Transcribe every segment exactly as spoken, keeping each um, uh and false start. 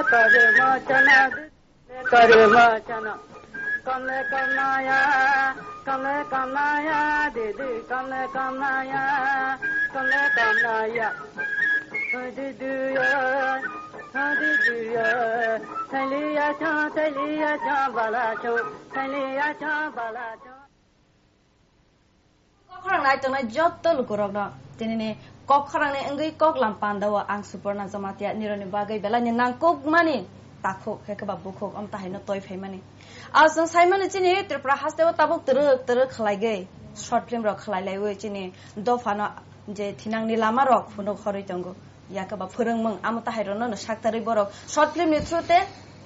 Kare ma chana, kare ma chana. Kamle kamnaya, kamle kamnaya, didi kamle kamnaya, kamle kamnaya. Didiya, didiya, thaliya cha, thaliya cha, bala cha, thaliya cha, bala cha. Kokkhorang nai tongnai jotto lukurokno tinini kokkhorangni wngwi koklam pandao ang Suporna Jamatia nironi bagwi belaini nangkukmani takhuk khe keba bukhuk om tahaino toi phaimani. Aswng saimani chini Tripura hasteo tabuk twrwk twrwk khwlaigwi short film rok khwlailaiwi chini dophano je thinangni lama rok phunuk horwi tongo. Yakaba phwrwngmung amo tahairokno no saktarwi borok short film ni through te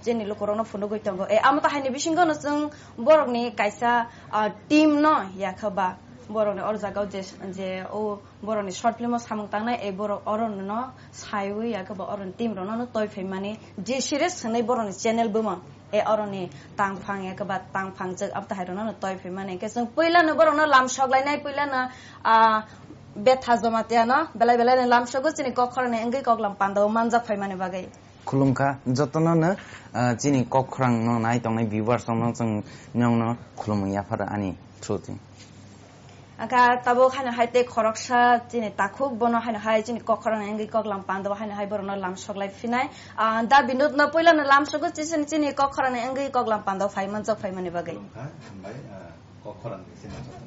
chini lukurokno phunugwi tongo. E amo tahaini bisingo no chwng borokni kaisa, ah, team no yakaba borokni oro jagao je, je o borokni short film o samung tangnai e borok oro no saiwi yakaba oroni team rokno no toi phaimani je series hwnwi borokni channel bumung e oroni tangphang yakaba tangphang jwk abo tahairokno no toi phaimani. Hwnkhe chwng puilano borokno lam soklainai puilano, ah, Betha Jamatia no belai belai no lamsogo chini kokkhorangni wngwi koklam pandao manjak phaimani bagwi. Khulumkha jotono no, ah, chini kokkhorang no nai tongnai viewers rok no chwng nokno khulumung yaphar ani through twi. Angkha tabuk haino hai tei khoroksa chini takhuk bono haino hai chini kokkhorang wngwi koklam pandao haino hai borokno lamsoklai phinai. Ah, da Binod no puila no lamsogo chini chini kokkhorang wngwi koklam pandao phai manjak phaimani bagwi. Khulumkha, hambai, ah, kokkhorang ni chini jotono.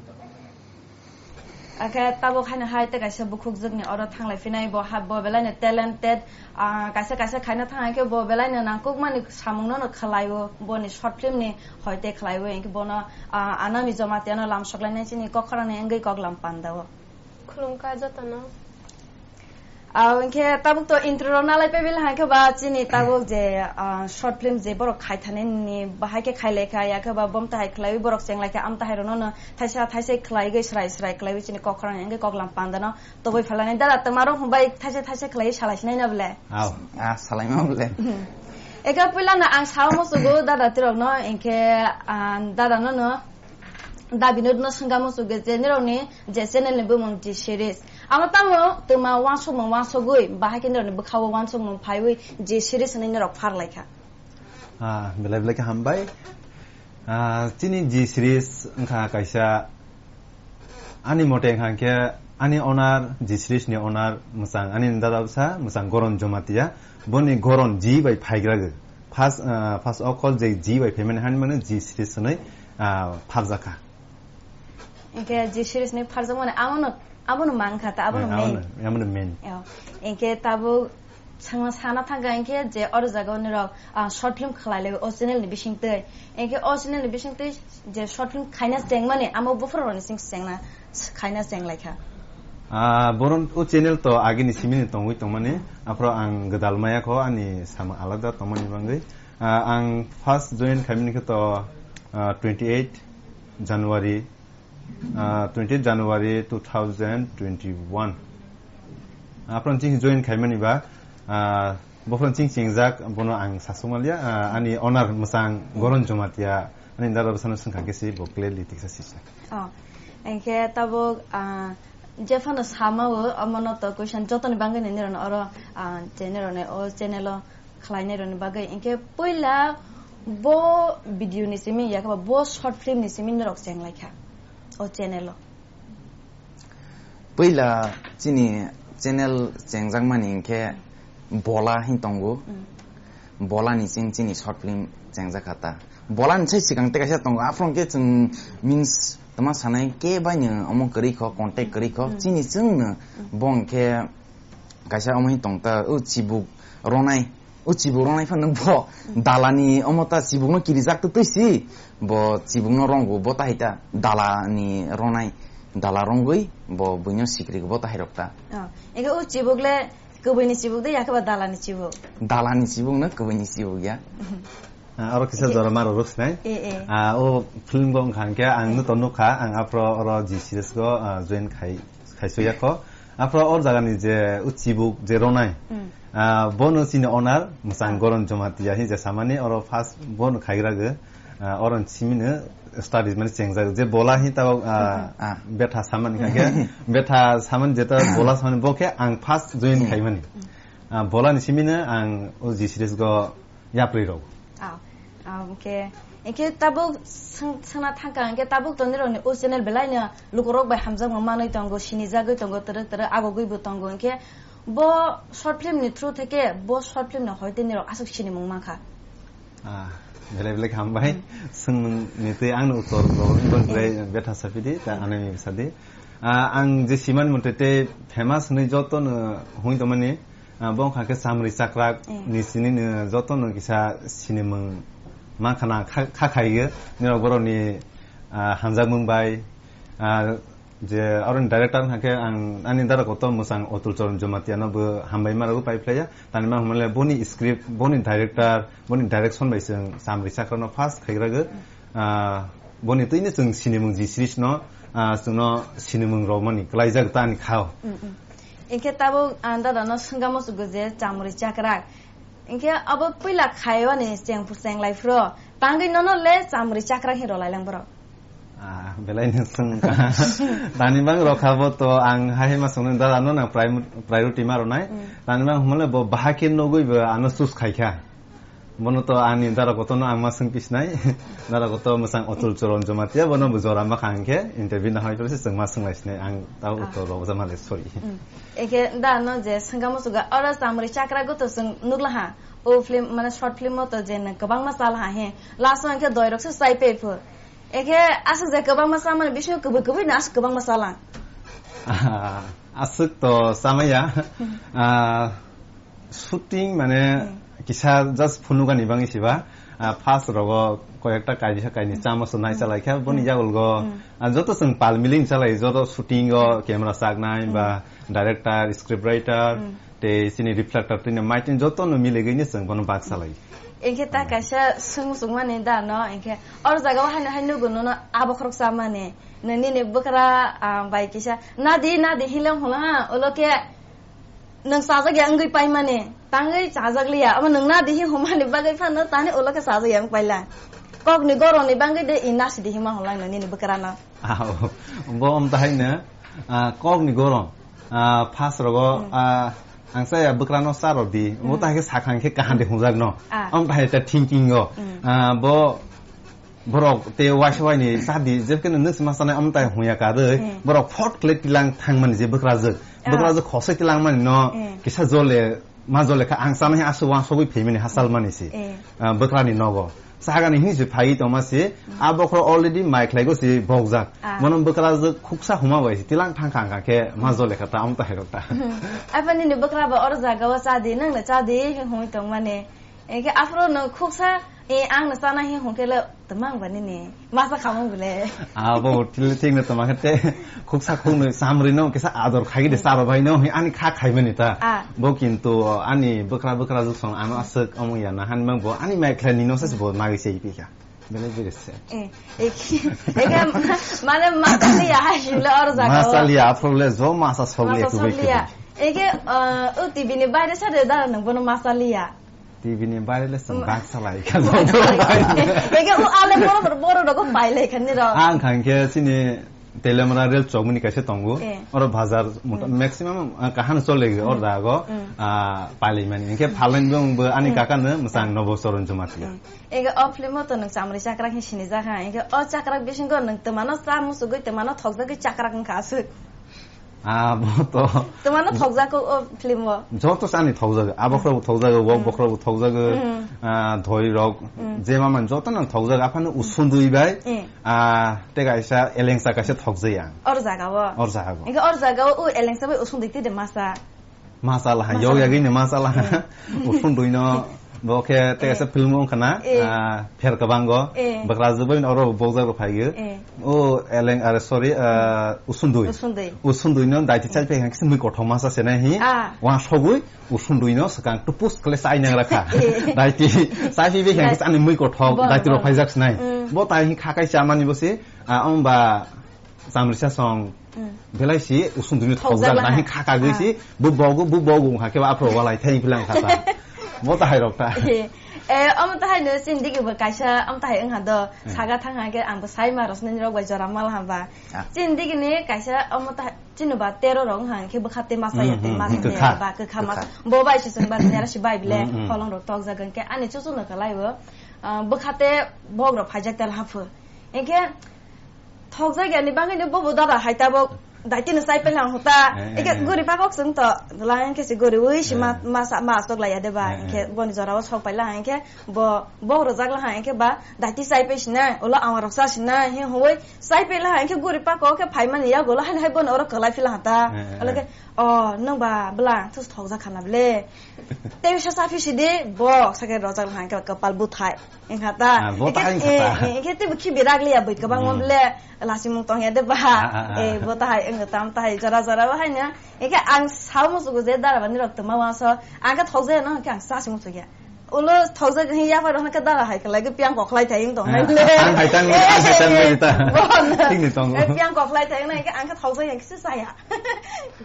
Akhe tabuk haino hai tei kaisa bukhuk jwkni oro thanglai phinai bo ha, bo belai no talented, ah, kaisa kaisa khaina thang hai khe bo belai no nangkukmani samung no no khwlaio, boni short film ni hoi tei khwlaio, hinkhe bono, ah, Anami Jamatia no lamsoklainai chini kokkhorang ni wngwi koklam pandao. Khulumkha jotono. Ah, hinkhe tabuk to intro rok nalai paibil hai khe ba chini tabuk je, ah, short film je borok khai thani ni bahai khe khai lai kha, ya khe ba bom tahai khlaiwi borok cheng lai kha, am tahai rokno no thaisa thaisa khlai gwi srai srai khlaiwi chini kokkhorang wngwi koklam panda no toboi phalani. Dada twma rok hwnbai thaisa thaisa khlaiwi salai sinai na bole? Aw. Ah, salai ma bole? Hmm. Eka puila no ang sao musugo dada tirok no, hinkhe, ah, dada no no Da Binod no swngkha muchuk je nirokni je channel ni bumung G series. Amo tamo twma wansukmung wansugwi bahai khe nirokni bwkhao wansukmung phaiwi G series hinwi nirok pharlai kha. Ah, belai belai khe hambai. Ah, chini G series wngkha kaisa ani mote wngkha khe ani owner, G series ni owner mwchang ani dada bwsa mwchang Goron Jomatia. Boni Goron G bai phaigra gw. First, ah, first o call je G bai phaimani hani mano G series hwnwi, ah, pharjakha. Hinkhe G series ni pharjakmani abono, abono mankha ta, abono Eh, main. Abono, abono main. Yo. Hinkhe tabuk sana, sana thangkha hinkhe je oro jaga o nirok, ah, short film khlai lai o channel ni bisingtwi. Hinkhe o channel ni bisingtwi je short film khaina chengmani amo buphuru rokni sing chengna, khaina chenglaikha. Ah, boron o channel to agini simini tongwi tongmani, aphro ang gwdal maya kho ani samung alada tongmani bangwi. Ah, ang first join khaimani khe to, ah, twenty eight January, ah, twenty eight January two thousand twenty one. Aphro ching join khaimani ba, ah, bophro ching chingjak bono ang sasuk manliya, ah, ani owner mwchang Goron Jomatia ani dada bwsano swngkha khe si bo clearly tiksa sisa. Oh, hinkhe tabuk, ah, jephano sama o, omono to question jotoni bangwi ni nirokno oro, ah, je nirokni o channel o khlainairokni bagwi. Hinkhe puila bo video ni simi, yakhe ba bo short film ni simi norok chenglaikha o channel o? Puila chini channel chengjakmani hinkhe Bola hin tongo. Mm. Bola ni ching chini short film chengjakha ta. Bola ni sai sikang tei kaisa tongo. Aphro khe chwng means tama sanai khe bai no omo kwrwi kho, contact kwrwi kho. Mm. Chini chwng no Mm. bo hinkhe kaisa omo hin tong ta, o chibuk ronai. O chibuk ronai phano bo Mm. dalani omo ta chibukno kirijak twtwi si. Bo chibukno rongo, bo tahai ta dalani ronai. Dala rongwi bo buino sikri bo tahai rok ta. Oh, ego o chibuk le kubui ni chibuk de, yakhe ba dalani chibuk? Dalani chibuk no, kubui ni chibuk ya. Ah, oro kisa Eke- jora maro ruk sinai. Eh, eh. Ah, o film go wngkha hwnkhe ang no to nukha, ang aphro oro G series go, ah, join khai, khaisu yakho. Aphro or jaga ni je o chibuk je ronai. Mm. Ah, bono chini owner, mwchang Ah. Goron Jomatia hi je samani, oro first bono khaigra gw, ah, oro chimino studies mani chengjak. Je Bola hi tao, ah, Mhm. Ah. Betha samani kha khe, Betha samani jeta Bola samani bo khe ang first join Mm. khaimani. Mm. Ah, bolani simino ang o G series go yapri rw. Ah, ah, okay. Engke tabuk swng-, swngna thangka, engke tabuk tonirokni o channel belaino lukurok bai hamjakma manwi tongo, sinijagwi tongo, twrwk twrwk agogwibo tongo. Engke bo short film ni through theke bo short film no hoite nirok aswk sinimung mankha. Ah, belai belai hambai. Hmm. Swngmung ni twi ang no uttor rw, Hmm. belai betha sapidi, ta Hmm. anai sadi. Ah, ang je siman mate te famous ni joto no hung tongmani, ah, bong kha khe Chamri Chakrak Hmm. ni sini no joto no kisa sinimung ma khana kha, kha khaiyo. Nirok borok ni, ah, hamjakmung bai, ah, je aroni director hake ang ani dara koto mwsang Atul Charan Jamatia no bo hambai ma rw pai phlaiya. Tani ma hwnle boni script, boni director, boni direction bai chwng Chamri Chakra no first khaigrago. Ah, boni twino chwng sinimung G series no, ah, chwngno sinimung rwmani klaijak ta ani khao. Mm, mm. Engke tabuk ang dada no swngamo sugo je Chamri Chakrak. Engke abo puila khaiwani cheng, cheng lai phro. Tangwi nono le Chamri Chakrak hin rw lai lang borok. Ah, belai no swng. Tani bang rokha bo to ang hai ma swngno dada no nang prim-, priority ma rwnai. Mm. Tani bang hwnle bo bahai khe nugwi bo ano choose khai kha. Bono to ani dara koto no ang ma swng pisnai. Dara koto mwsang Atul Charan Jamatia bono bo jora ma khang khe interview na hoi pore se chwng ma swng lai sinai ang ta Ah. uttor rok jama le sorry. Mm. Eke da no je swngamo suga oro Chamri Chakra go to chwng nugla ha. O film mane short film o to je nang kwbangma sal ha he. Last o hwnkhe doi rok se chai pe pho. Eke aswk je kwbangma samani bisingo kwbwi kwbwi no aswk kwbangma salang. Ah, aswk to samaya. Hmm. Ah, shooting mane Hmm. kisa just phunukani bangwi siba. Ah, first rogo koyekta kaisa kaini Hmm. chamo so nai Hmm. chalai kha. Boni Hmm. yagulgo, Hmm. ah, joto chwng pal miling chalai, joto shooting o camera chaknai Hmm. ba director, script writer, Hmm. tei chini reflector tini maitin joto no miligwi ni chwng bono bak salai. Engkhe ta kaisa swng swngmani da no, engkhe or jaga o haino haino nugo nono abo khorok chamani. Nini ni bwkra, ah, bai kisa nadi nadi hilang hula ha, ulo khe nwng chajak ya wngwi paimani, tangwi chajak liya. Omo nwng nadi hi humani bagwi phano tani ulo khe chajak ya wng paila. Kok ni goroni bangwi de i nasi di hima hula nini bwkra no. Ah, bo om tahai no, ah, kok ni gorom. Ah, first rogo, Hmm. ah, ang saya bwkra no charo di. Bo Hmm. tahai khe sakha khe kaham de hungjak no. Ah. Om tahai ta thinking o. Hmm. Ah, bo borok te waisa waini chadi, jekeno nus ma sanai om tai hunya ka roi. Hmm. Borok phot kle tilang thangmani je bwkra jek. Ah. Bwkra jek khosai tilang mani no Hmm. kisa jole, ma jole kha ang sanai asu wa sogwi phaimani hasal mani si. Hmm. Ah, bwkra ni nogo. Sagani hini se phai tongma se, Hmm. a bokhro already mai khlai go se bokjak. Ah. Mono bwkra jwk khuksa huma bai se tilang thang khang kha khe ma jole kha ta am ta hai rok ta. Hmm. Apa nini bwkra ba or jaga o cha di, nang na cha di, hi hung tong mane. Eke afro no khuksa, e, ang na chana hi hung khe le tamang ba nini. Masa khamung bole. Ah, bo thil thik na tama khe te khuksa khung no samri no kisa ador khai de Hmm. saro bai no hi ani kha khai mani ta. Ah. Bo kintu ani bwkra bwkra jwk song ano aswk amung ya na han mang bo ani mai khlai ni no sa se bo magi se ipi kha. Belai bere se. Eh, ek-, eke, mane, masa liya, hai, himle or jaga o. Masa liya, afro le, jo masa sok liya, Masa kubai sok liya. Kubai. Eke, eh, o T V ni baire sa de da nang bono masa liya. T V ni baire le sang Ma- bak salai kha. Eke, o ale boro, boro, boro rogo pai lai khan ni ro. Ang khang khe sini Telemra rel chowk mani kaisa tongo. Eh. Oro bazar mota-, Hmm. maximum, ah, kaham chole Hmm. or dago, Hmm. ah, pali mani. Hingke Hmm. phalnai bong bo ani Hmm. kaka no mwsang Hmm. Nobo Charan Jamatia. Hmm. Ege o film o to nwng Chamri Chakrak hin sini jakha. Ege o Chakrak bisingo nwng twmano cha musugwi twmano thokjagwi Chakrak wngkha aswk. Ah, bo to. Twmano thokjak o film o. Joto sani thokjago. Abo Hmm. khorok thokjago, wok Hmm. bokhorok thokjago, Hmm. ah, dhoi rok, Hmm. je ma man joto no thokjago. Aphano usundui bai, Hmm. ah, te kaisa elengsa kaisa thokjai ang. Or jaga o. Or jaga o. Engke or jaga o u elengsa bai usundui tide masa. Masa laha, Masa yok laha. Yagini masa laha. Hmm. Usundui no, bo khe te kaisa Eh. film wngkha na, Eh. ah, pher kwbang go. Eh. Bwkra jwk bai oro bokjak rok phai go. Eh. O eleng, are, sorry, ah, usundui. Usundui. Usundui no daiti chai phai kha kisa mui kothok masa se nai hi. Ah. Wa sogwi usundui no swkang tupus khle chai nang rakha. Eh. Daiti chai phai kha Dai- kisa ani mui kothok Bor, daiti rok bor. Phaijak sinai. Mm. Bo tai hi kha kai cha mani bo se, ah, ong ba Chamrisa song Mm. belai si usundui no Thokjak thokjak laha. Nai hi kha kagwi Ah. si bo bogu, bo bogu wngkha khe ba aphro walai thai philang kha ta. Bo tahai rok ta. Eh, omo tahai no chini digi bo kaisa, omo tahai wngha do, Hmm. saga thang ha khe ang bo sai ma rosnani rok bai jora mal hamba. Ah. Chini digi ni kaisa omo tahai, chini ba tero rok wngha khe bwkha te masa ya Hmm, te hmm, masa hmm. ne Kwkha. ba kwkha mas. Kwkha. Bo bai se chwng ba nera si bai bile Hmm, hmm. holong rok tok jaga khe ani chuchu no kalai bo. Ah, bwkha te bok rok phaijak tel haphu. Enkhe thokjak yani bagwi no bobo dada hai tabok daitino chai pelang huta. Eh, eh, Eke eh. guri pakok chwng to, lang khe se guri ui si ma, Eh. ma sa, ma asok laya de ba. Eh, Enkhe eh. boni jora o sok paila ha, enkhe bo, bok rojak la ha, enkhe ba daiti chai pe sina, ulo ama rok sa sina, he hoi chai pe la ha, enkhe guri pakok khe phai mani ya golo, hani hai boni oro kalai phila ha ta. Eh, eh, Olo eh. khe, o, nung ba bwla, thus thokjak khana ble. Tei sa sa phi si de, bo, sa khe rojak la ha, enkhe ba kapal buthai. Engkha ta. Ah, bo Engkhe, ta engkha ta. eh, eh, engkhe teibo khibi rak liya bui kwbangma Hmm. bele lasimung tongya de ba. Ah, ah, ah. Eh, bo ta hai, engkha tam ta hai, jora jora bo hai na. Engkhe ang sao musugo je dara bani rok tongma wanso. Ang khe thokjaya no, engkhe ang sa si musugo ya. Ulo thokjak hin ya pharo hwnka dara hai khlai khe piang kok khlai thai wng tong Ah, nai le. ang hai tang, ang hai tang Eh, le ta. bo no. Thik ni tongo. Eh, piang kok khlai thai wng nai, engkhe ang khe thokjaya khe se saya.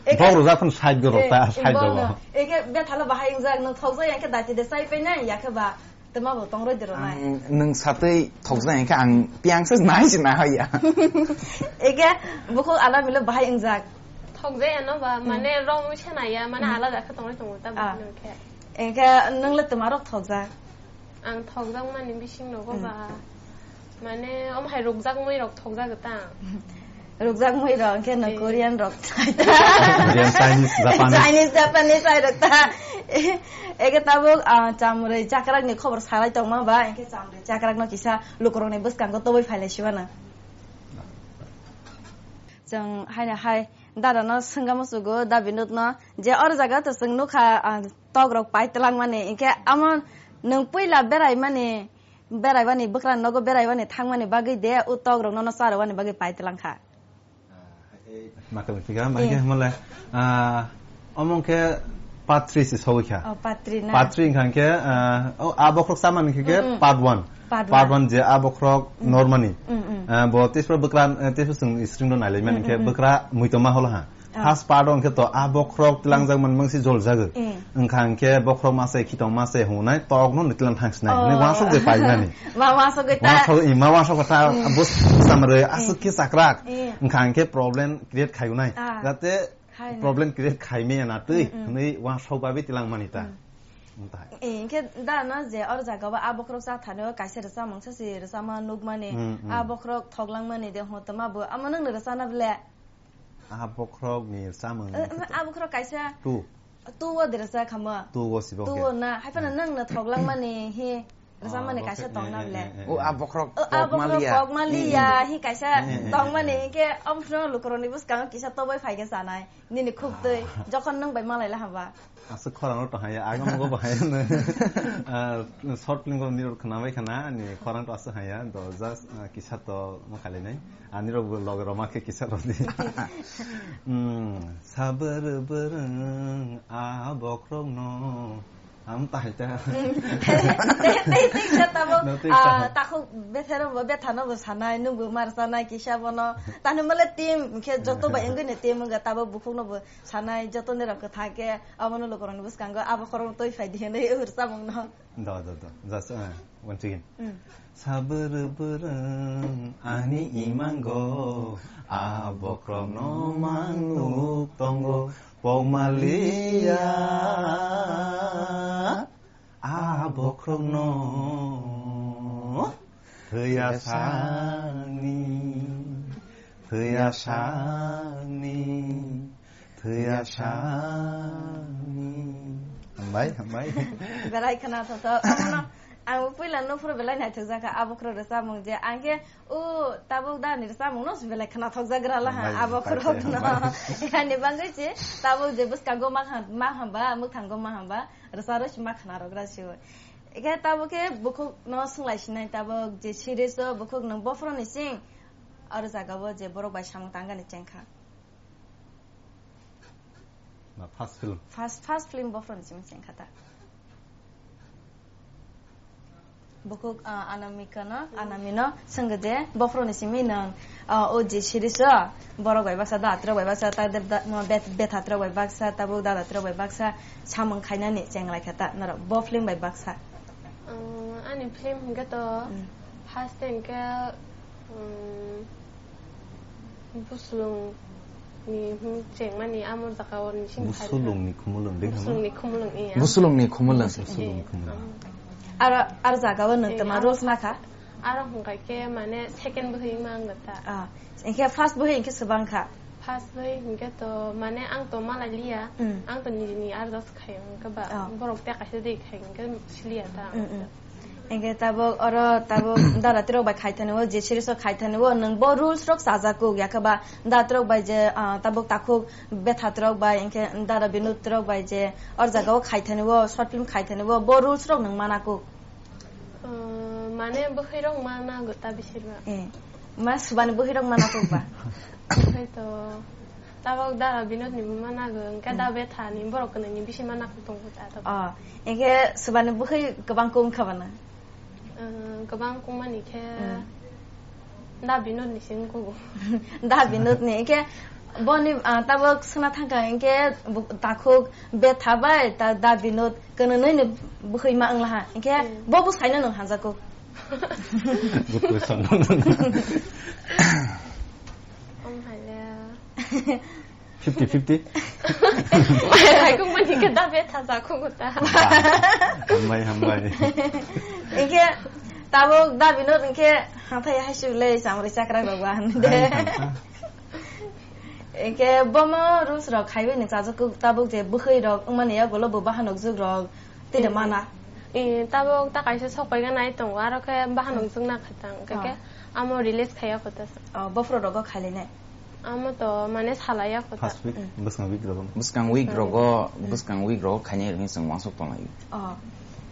Engkhe Bok rojak phano side go rok ta, Eh, side bo go. no. Engkhe bethalo bahai wngjak, no thokjaya khe dati de sai pe nai, ya khe ba. Tei ma bo tong roi de rw nai. Ang nwng satwi thokjak hwn khe ang piang se nai se nai ya. Eke bukhuk ala mile bahai wngjak. Thokjak ya no ba, Hmm. mane rong wi se nai ya, mane Hmm. alada khe tong roi tongo ta Ah. bukhuk khe. Eke nwng le twma rok thokjak? Ang thokjak mani bising nogo Hmm. ba. Mane, omo hai rukjak mui rok thokjak ta. Rukjak mui rok, hwnkhe no Eh. Korean rok. Korean, Chinese, Japanese. Chinese, Japanese hai rok ta. Eke tabuk, ah, chamrwi chakrak ni khobor salai tongma ba, hwnkhe chamrwi chakrak no kisa lukurok ni bwskango toboi phailai siwana. Chwng haino hai dada no swngamo sugo, da Binod no, je oro jaga to chwng nukha, ah, tok rok pai twlang mani, hwnkhe amo nwng puila berai mani, Beraibani, bwkrani nogo beraibani thangmani bagwi de, o tok rok nono charwani bagwi pai twlang kha. Makhai thika, makhai Eh. hwnmale, ah, omo khe part three se sogwi kha. Oh, part three na? Part three wngkha khe, ah, oh, a bokhorok chamani khe khe Mm, mm. part one. Part Part one. one je a bokhorok Mm. normani. Mm, mm. Ah, bo tesbo bwkra, eh, tesbo chwng screen o nailaimani Mm, khe mm, mm. bwkra muitoma holo ha. Ah. First part o hwnkhe to a bokhorok tlangjak man mangsi jol jagwi. Eh. Wngkha hwnkhe bokhorok mase, khitong mase hwnwi tok no nitlang thang sinai. Oh. Hwnwi uansuk je paimani. Ma uansuk gwi ta. Uansuk, eh, ma uansuk ta Eh. bus samrwi Eh. aswk khe chakrak. Eh. Wngkha hwnkhe problem create khai wnai. Ah. Jate Hai na. problem create khai maya na twi Mm, mm. hwnwi uansuk bai tlang mani ta. Mm. Wng ta hai. Eh, hwnkhe da no je or jaga o a bokhorok cha thani o kaisa rwchapmung sa si rwchapma nukmani. Mm, mm. A bokhorok thok langmani de hwn tongma bo. Amo nwng ni rwchapna ble? A bokhorok ni chamung Eh, wngkha eh, to. A bokhorok kaisa Tu. Tu o de rwchap khamo. Tu o sibo Tu hwnkhe. o na, hai phano Hmm. nwng no thok langmani hi rwchapmani Ah, kaisa bo-, tong eh, na eh, ble. eh, eh, O, eh. a bokhorok O, a bokhorok kokmaliya. kokmaliya, Hmm. hi kaisa Eh, eh, eh, tongmani eh. hwnkhe omo phano lukurokni bwskango kisa toboi phai khe chanai. Nini khuk twi, Ah. jokhon nwng bai malai la haba. Aswk khorang rok to haya, agam go bahai no. Ah, short film go nirok khna bai khna, ani khorang to aswk haya, do just, ah, kisa to ma khalai nai. Ani rok bo log roma khe kisa rodi. Hmm, sabr bwrwng a bokhorok no. Am tahai ta. Tei, tei, tei, tei, kisa tabo, No, tei ah, ta. takhuk bethero bo, bethano bo sanai, nung bo mar sanai, kisa bono. Tani male team, khe joto ba engoi ne team, wngkha tabo bukhuk no bo Sanai jotoni rok kwthang khe abono lukurokni bwskango abo khorokno twi phai di hwnwi rwchapmung no. Do, do, do. Just, uh, once again. Mm. Sabr bwrwng ani imango, a bokhorokno mang nuk tongo, pokmaliya. A bokhorokno thwiya sani, thwiya sani, thwiya sani. Hambai, hambai. Belai khwnathok thok. Omono ang puila nuphuru belai naithokjakha a bokhorok rwchapmung je. Ang khe o tabuk da ni rwchapmung no belai khwnathokjagra laha Hambai, a bokhorok no. hambai. Yani bangwi se tabuk je bwskango ma ham-, ma hamba, mwkhango ma hamba. Rwcharwi se ma khwnarogra se o. Ekhe tabuk khe bukhuk no swnglaisi nai tabuk je series o bukhuk nwng bophoroni sing aro jaga o je borok bai samung tangani chengkha. Ma first film? First, first film bophoroni simi chengkha ta. Bukhuk, ah, Anamika no, Anami no swngkha je, bophuru ni simi nwng, ah, o je series o, borok bai baksa, da atrok bai baksa, ta de-, da-, mo bet-, betha trok bai baksa, tabuk dada trok bai baksa, samung khainani chenglaikha ta norok, bo film bai baksa. Umm, ani film hwnkhe to, Mm. First hwnkhe, umm, Busulung ni hwn chengmani amo jaga o ni sing khai Busulung ni khumulung de Busulung ni khumulung, iya. Busulung ni khumulung. Busulung ni khumulung. Aro, aro jaga o nwng Eh, tama aro rules nakha? Aro hwnkha khe mane second bwhwi ma wngkha ta. Ah, hwnkhe first bwhwi hwnkhe swbang kha? First bwhwi hwnkhe to mane ang to malai liya. Mm. Ang to nijini aro just khai hwnkhe ba Ah. borok tei kaisa de khai hwnkhe siliya ta. Mm, mm. Hingke tabok oro tabok dara tirok bai khaithani o, je series o khaithani o, nwng bo rules rok chajak kuk, yakhe ba da tirok bai je, ah, tabok takhuk betha tirok bai, hingke dara binod tirok bai je or jaga o khaithani o, short film khaithani o, bo rules rok nwng mana kuk. Uh, mane bwkhwi rok mana go ta bisir ba. Eh, ma subani bwkhwi rok mana kuk ba? Hwnkhe to. Tabok da binod ni buma nago, hwnkhe da Hmm. betha ni borok kwnwi ni bisi ma nakuk tongo ta tabok. Oh, hwnkhe swbani bwkhwi kwbang kung kha bana? Uh, kwbang kung mani khe Hmm. da binod ni sing kugo. Da binod ni, hwnkhe boni, ah, tabok swna thangkha, hwnkhe bu-, takhuk betha bai ta da binod kwnwi ni bwkhwi ma wngla ha, hwnkhe Hmm. bo bwsai no nwng hamjak kuk. Good question. Om hai le. Fifty fifty. Hai kung mani khe da betha ja kung ta. Hambai, hambai. Hingke tabok da binod hingke hathai hai suk le chamri chakra rok ba han de. Hai, hambai. Hingke bomo rules rok khaibai ni chajak kuk tabok je bwkhwi rok wngmani yagulo bo bahan nokjwk rok tei de mana. Eh, tabok ta kaisa sok pai gana ai tongo, aro khe bahan Hmm. nokjwk na kha tang, hwnkhe Ah. khe amo release khaiya kho ta. Oh, bophuru rogo khailai nai. Amo to mane salaya kho ta. First week, Mm. bwskang week rogo. Bwskang week Mm. rogo, Mm. bwskang week rogo khainai rwgwi chwng uansuk tonglaio. Oh,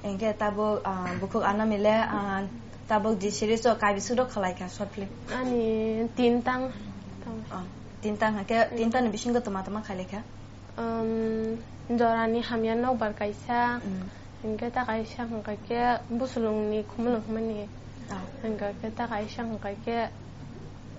hingke tabok, ah, bukhuk Anami le, ah, tabok je series o kaibiswk rok khalai kha short film? Ani tintang. Oh, tintang hake, Mm. tintang ni bisingo toma toma khailai kha? Um, Jorani hamya nokbar kaisa. Mm. Hingke ta kaisa hwnkha khe Busulungni Khumulung hwnmani. Ah. Hingka khe ta kaisa hwnkha khe,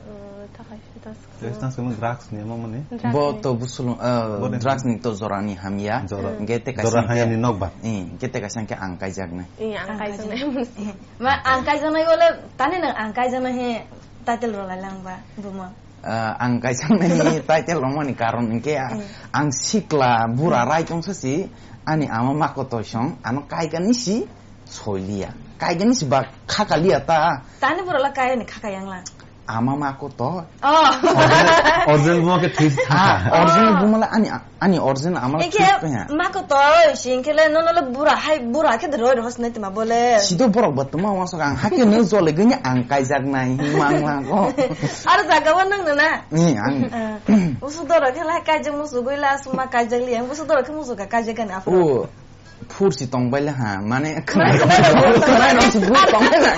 uh, ta kaisa ta Tei swkang. Tang swkang drugs ni amo mani? Drugs Bo ni. To Busulung, uh, Bo de drugs ni to jorani hamya. Jora. Hingke te kaisa Jora hingke, hamya ni nokbar. Eh, hingke te kaisa hingke ang kaijaknai. Eh, ang Ang kaijaknai. Kaijaknai. Eh, ma ang kaijaknai bole tani nang ang kaijaknai he title rw lai lang ba, buma. Ah, ang kaisa nini title romani karon hingke, ah, Hmm. ang sikla bura Hmm. rai tongsa si, ani ama ma kotoi song, ano kaigani si soiliya. Kaigani si ba khakaliya ta. Tani bura la kaigani khaka yang la. Ama ma koto. Oh. Original, original buma ke thwi Ah, thangkha. Original Oh. buma la ani, ani original ama la Eke thwi thangkha. Ma kotoi sing kele no no le bura hai bura ke roi rohos nai tima bole. Sido borok ba tuma wasok ang hake no jole gani ang kaijak nai himang lang ko. Aro jaga o nang nana. Ni ang. Eh, usuk doro khe lai kaijak musuk goi la suma kaijak li ang usuk doro khe musuk ka kaijak gani afro. O, phursi tong bai le ha, mane khwnai khwnai rok khwnai rok si phur tong bai na.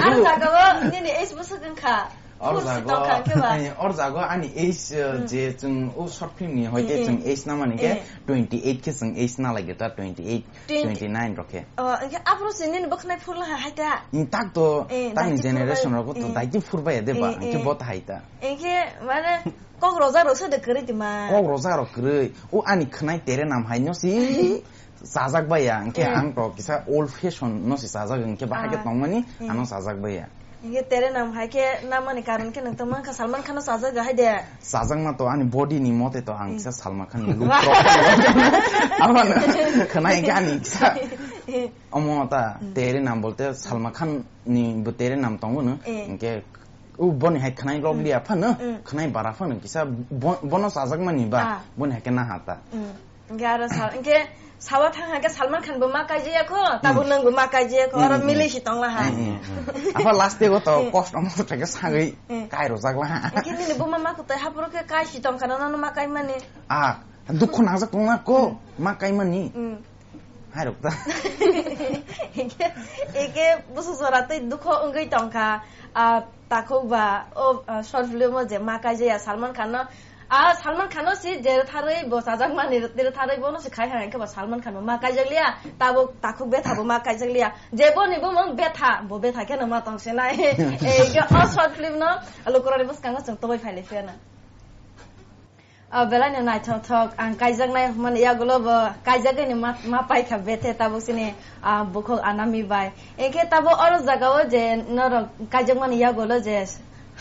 Aro jaga o nini age busuk wng kha. Or Phursi jago, tong kha khe ba? Eh, or jago ani age, eh, Hmm. je chwng o short film ni hoite Hmm, hmm. chwng age namani khe Hmm. twenty eight khe chwng age na lagi ta twenty eight, Twenty. twenty nine rok khe. Oh, hwnkhe aphuru se nini bwkhnai phurla ha hai ta? Ni tak to, Eh, tani daiti generation phurbai. Rok to Eh. Daiti phurbai de ba, Eh, hwnkhe eh. Bo ta hai ta. Hwnkhe mane kok roja rok se de kwrwi tima. Kok roja rok kwrwi. O ani khwnai tere nam hai no si chajak bai ya, hwnkhe Eh. ang to kisa old fashion no si chajak, hwnkhe bahai khe Ah. Tongmani Eh. Ano chajak bai ya. Hingke tere nam hai khe namani karon khe nwng tongma wngkha Salman Khan no chajak hai de. Chajak ma to ani body ni mote to ang Hmm. kisa Salman Khan ni look rok. Ama no khwnai khe ani kisa. Omo ta Hmm. tere nam bolte Salman Khan ni bo tere nam tongo no. Eh. Hingke u boni hai khwnai log Hmm. liya phano, Hmm. khwnai bara phano kisa bo-, bono chajak mani ba Ah. boni hai khe na ha ta. Hmm. Hingke aro sa-, hingke sawa thang hingke Salman Khan bo ma kaijaya kho, tabo Hmm. nwng bo ma kaijaya kho, aro Hmm, hmm. Mili si tong la ha. Hmm, hmm, hmm. Apa last day go to Hmm. Kosto mo thake sagwi Hmm. Kai rojak la ha. Hingke nini buma ma kutoi haporo khe kai si tong kana no ma kai mani. Ah, dukho nangjak tong na ko, Hmm. Ma kai mani. Hmm. Hai rok ta. Hingke, hingke busu jora tei dukho wngwi tong kha. Ah, takhuk ba, o, ah, short film o je ma kaijaya Salman Khan no, A Salman Khan no si je tharwi bo chajak mani, je tharwi bono si khai hai khe bo Salman Khan bo ma kaijak liya, tabuk takhuk betha bo ma kaijak liya. Je boni bumung betha, bo betha khe no ma tong se nai. Ei khe o short film no lukurani bwskango chwng toboi phai lai phiya na. O belai no naithok thok, ang kaijaknai mani yagulo bo kaijagwi ni ma, ma paikha bethe tabuk sini, ah, bukhuk Anami bai. Enkhe tabuk oro jagao je norok kaijakmani yagulo je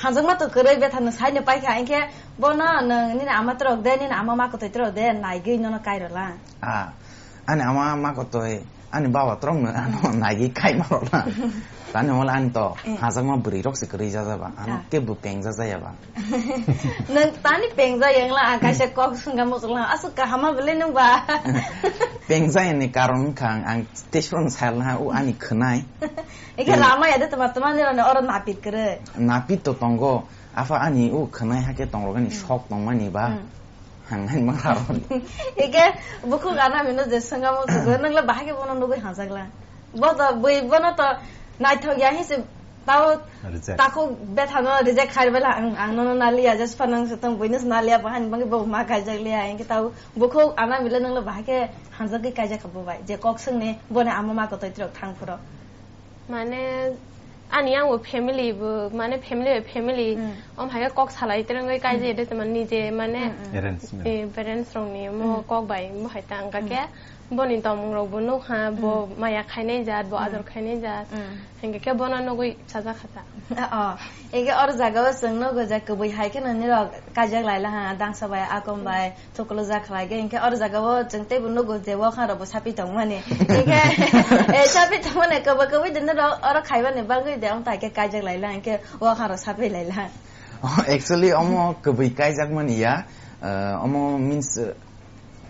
hanjakma to kwrwi betha no saino paikha, enkhe bono nwng nini ama torok de, nini ama ma kwtwi torok de naigwi nono kairwla. Ah, ani ama ma kwtwi, ani baba torok no ano naigwi kaima rwla. Tani wala ani to Eh. Hanjakma bwrwi rok se kwrwi jajaba, ano Ah. Kebo pengja jayaba. Nwng tani pengja yangla, ang kaisa kok swngkha muchukla, aswk kahama belai nwng ba. Pengja yani karon wngkha ang, ang tei soro no sayalna ha, o ani khwnai. Eke Eh. Rama ya de tama tama ni rani oro napit kere. Napit to tongo, apha ani o khwnai hake tongrok ani Hmm. Sok tongmani ba. Hmm. Hang hai ma raro. Eke bukhuk Anami no je swngamo sugo, nwng le bahai ke bono nugui hanjakla. Bo to bui bono to naithok ya hinse tao Reject. Takhuk betha no reject khai bela ang, ang nono naliya, just phanang se tong buino naliya, bahai ni bangwi bo ma kaijak liya, hinke tao bukhuk Anami le nwng le bahai ke hanjakgwi kaijak kha bo bai, je kok swngni boni ama ma kotoi tirok thang phuro. Mane, ani yang bo family bo, mane family bai family, Hmm. Om hai kok salai terengoi kai Hmm. Je de teman nije, mane, Hmm, hmm. Arrangement. Eh, parents rong ni mo Hmm. Kok bai mo hai tang ka Hmm. Ke, boni tomung rok bo nuk ha, bo Hmm. Maya khainai jat, bo Hmm. Ador khainai jat. Hmm. Hingke ke bono nugui sajak kha ta. Oh, eke or jaga o chwng nugo je kubui hai khe nini rok kaijak lai la ha, dangsa bai, akom bai, Chukuluja khlai khe, hinkhe oro jaga o chwng teibo nugo je wakhang rok bo sapi tongmani. Hinkhe, eh, sapi tongmani kwbwi kwbwi de norok oro khaimani bagwi de, wng tai khe kaijak lai lang, hinkhe wakhang rok sapi lai lang. Oh, actually, omo kwbwi kaijak mani ya, eh, omo means, eh,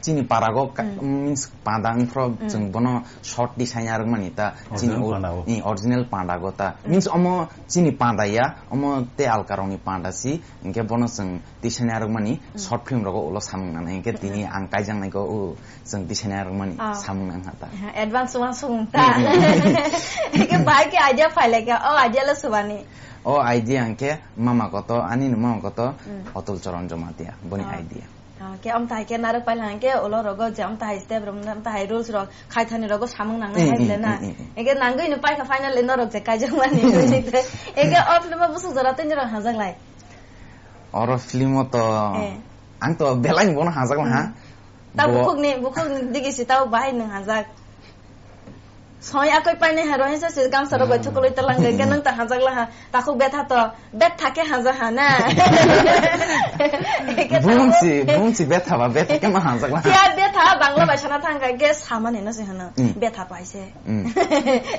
chini parago ka-, Hmm. Means panda wngphro Hmm. Chwng bono short design arwk mani ta, chini Original o-, panda o. I, original panda go ta. Hmm. Means omo chini panda ya, omo tei alka rokni panda si, hinkhe bono chwng tisani arwkmani Hmm. Short film rogo ulo samung nangnai, hinkhe Hmm. Tini ang kaijaknai go, o, chwng tisani arwkmani Ah. Samung nang ha ta. Advance uansukmung ta. Hmm, hmm. Hinkhe bahai khe idea phai lai kha, o idea le subani. O idea hinkhe mama koto, ani ni mama koto, Hmm. Atul Charan Jamatia, boni Ah. Idea. Ah, khe amtahai khe narwk pailai hinkhe ulo rogo je amtahai step rok, amtahai rules rok, khaithani rogo samung nangnai Hmm, hai hmm, le na. Hmm, hmm, hmm. Hinkhe nangwi no paikha finally norok je kaijakmani. Hmm. Hinkhe o film o bwswk jora tei norok hanjak lai. Oro film o to Eh. Ang to belai bono hanjak laha. Hmm. Ta Bo- bukhukni, bukhukni digi si tao bahai nwng hanjak. Soi akoi paine haro hinsa se gamsa rok bai Hmm. Thukuloi talang ge, Hmm. Nang ta hanjak laha. Takhuk betha to, betha khe hanjak ha na. Eke Bumsi, takhuk bumsi betha ba, betha khe ma hanjak laha. Kya betha, Bangla bai sana thang ge, samani no se hano. Hmm. Betha paise. Hmm.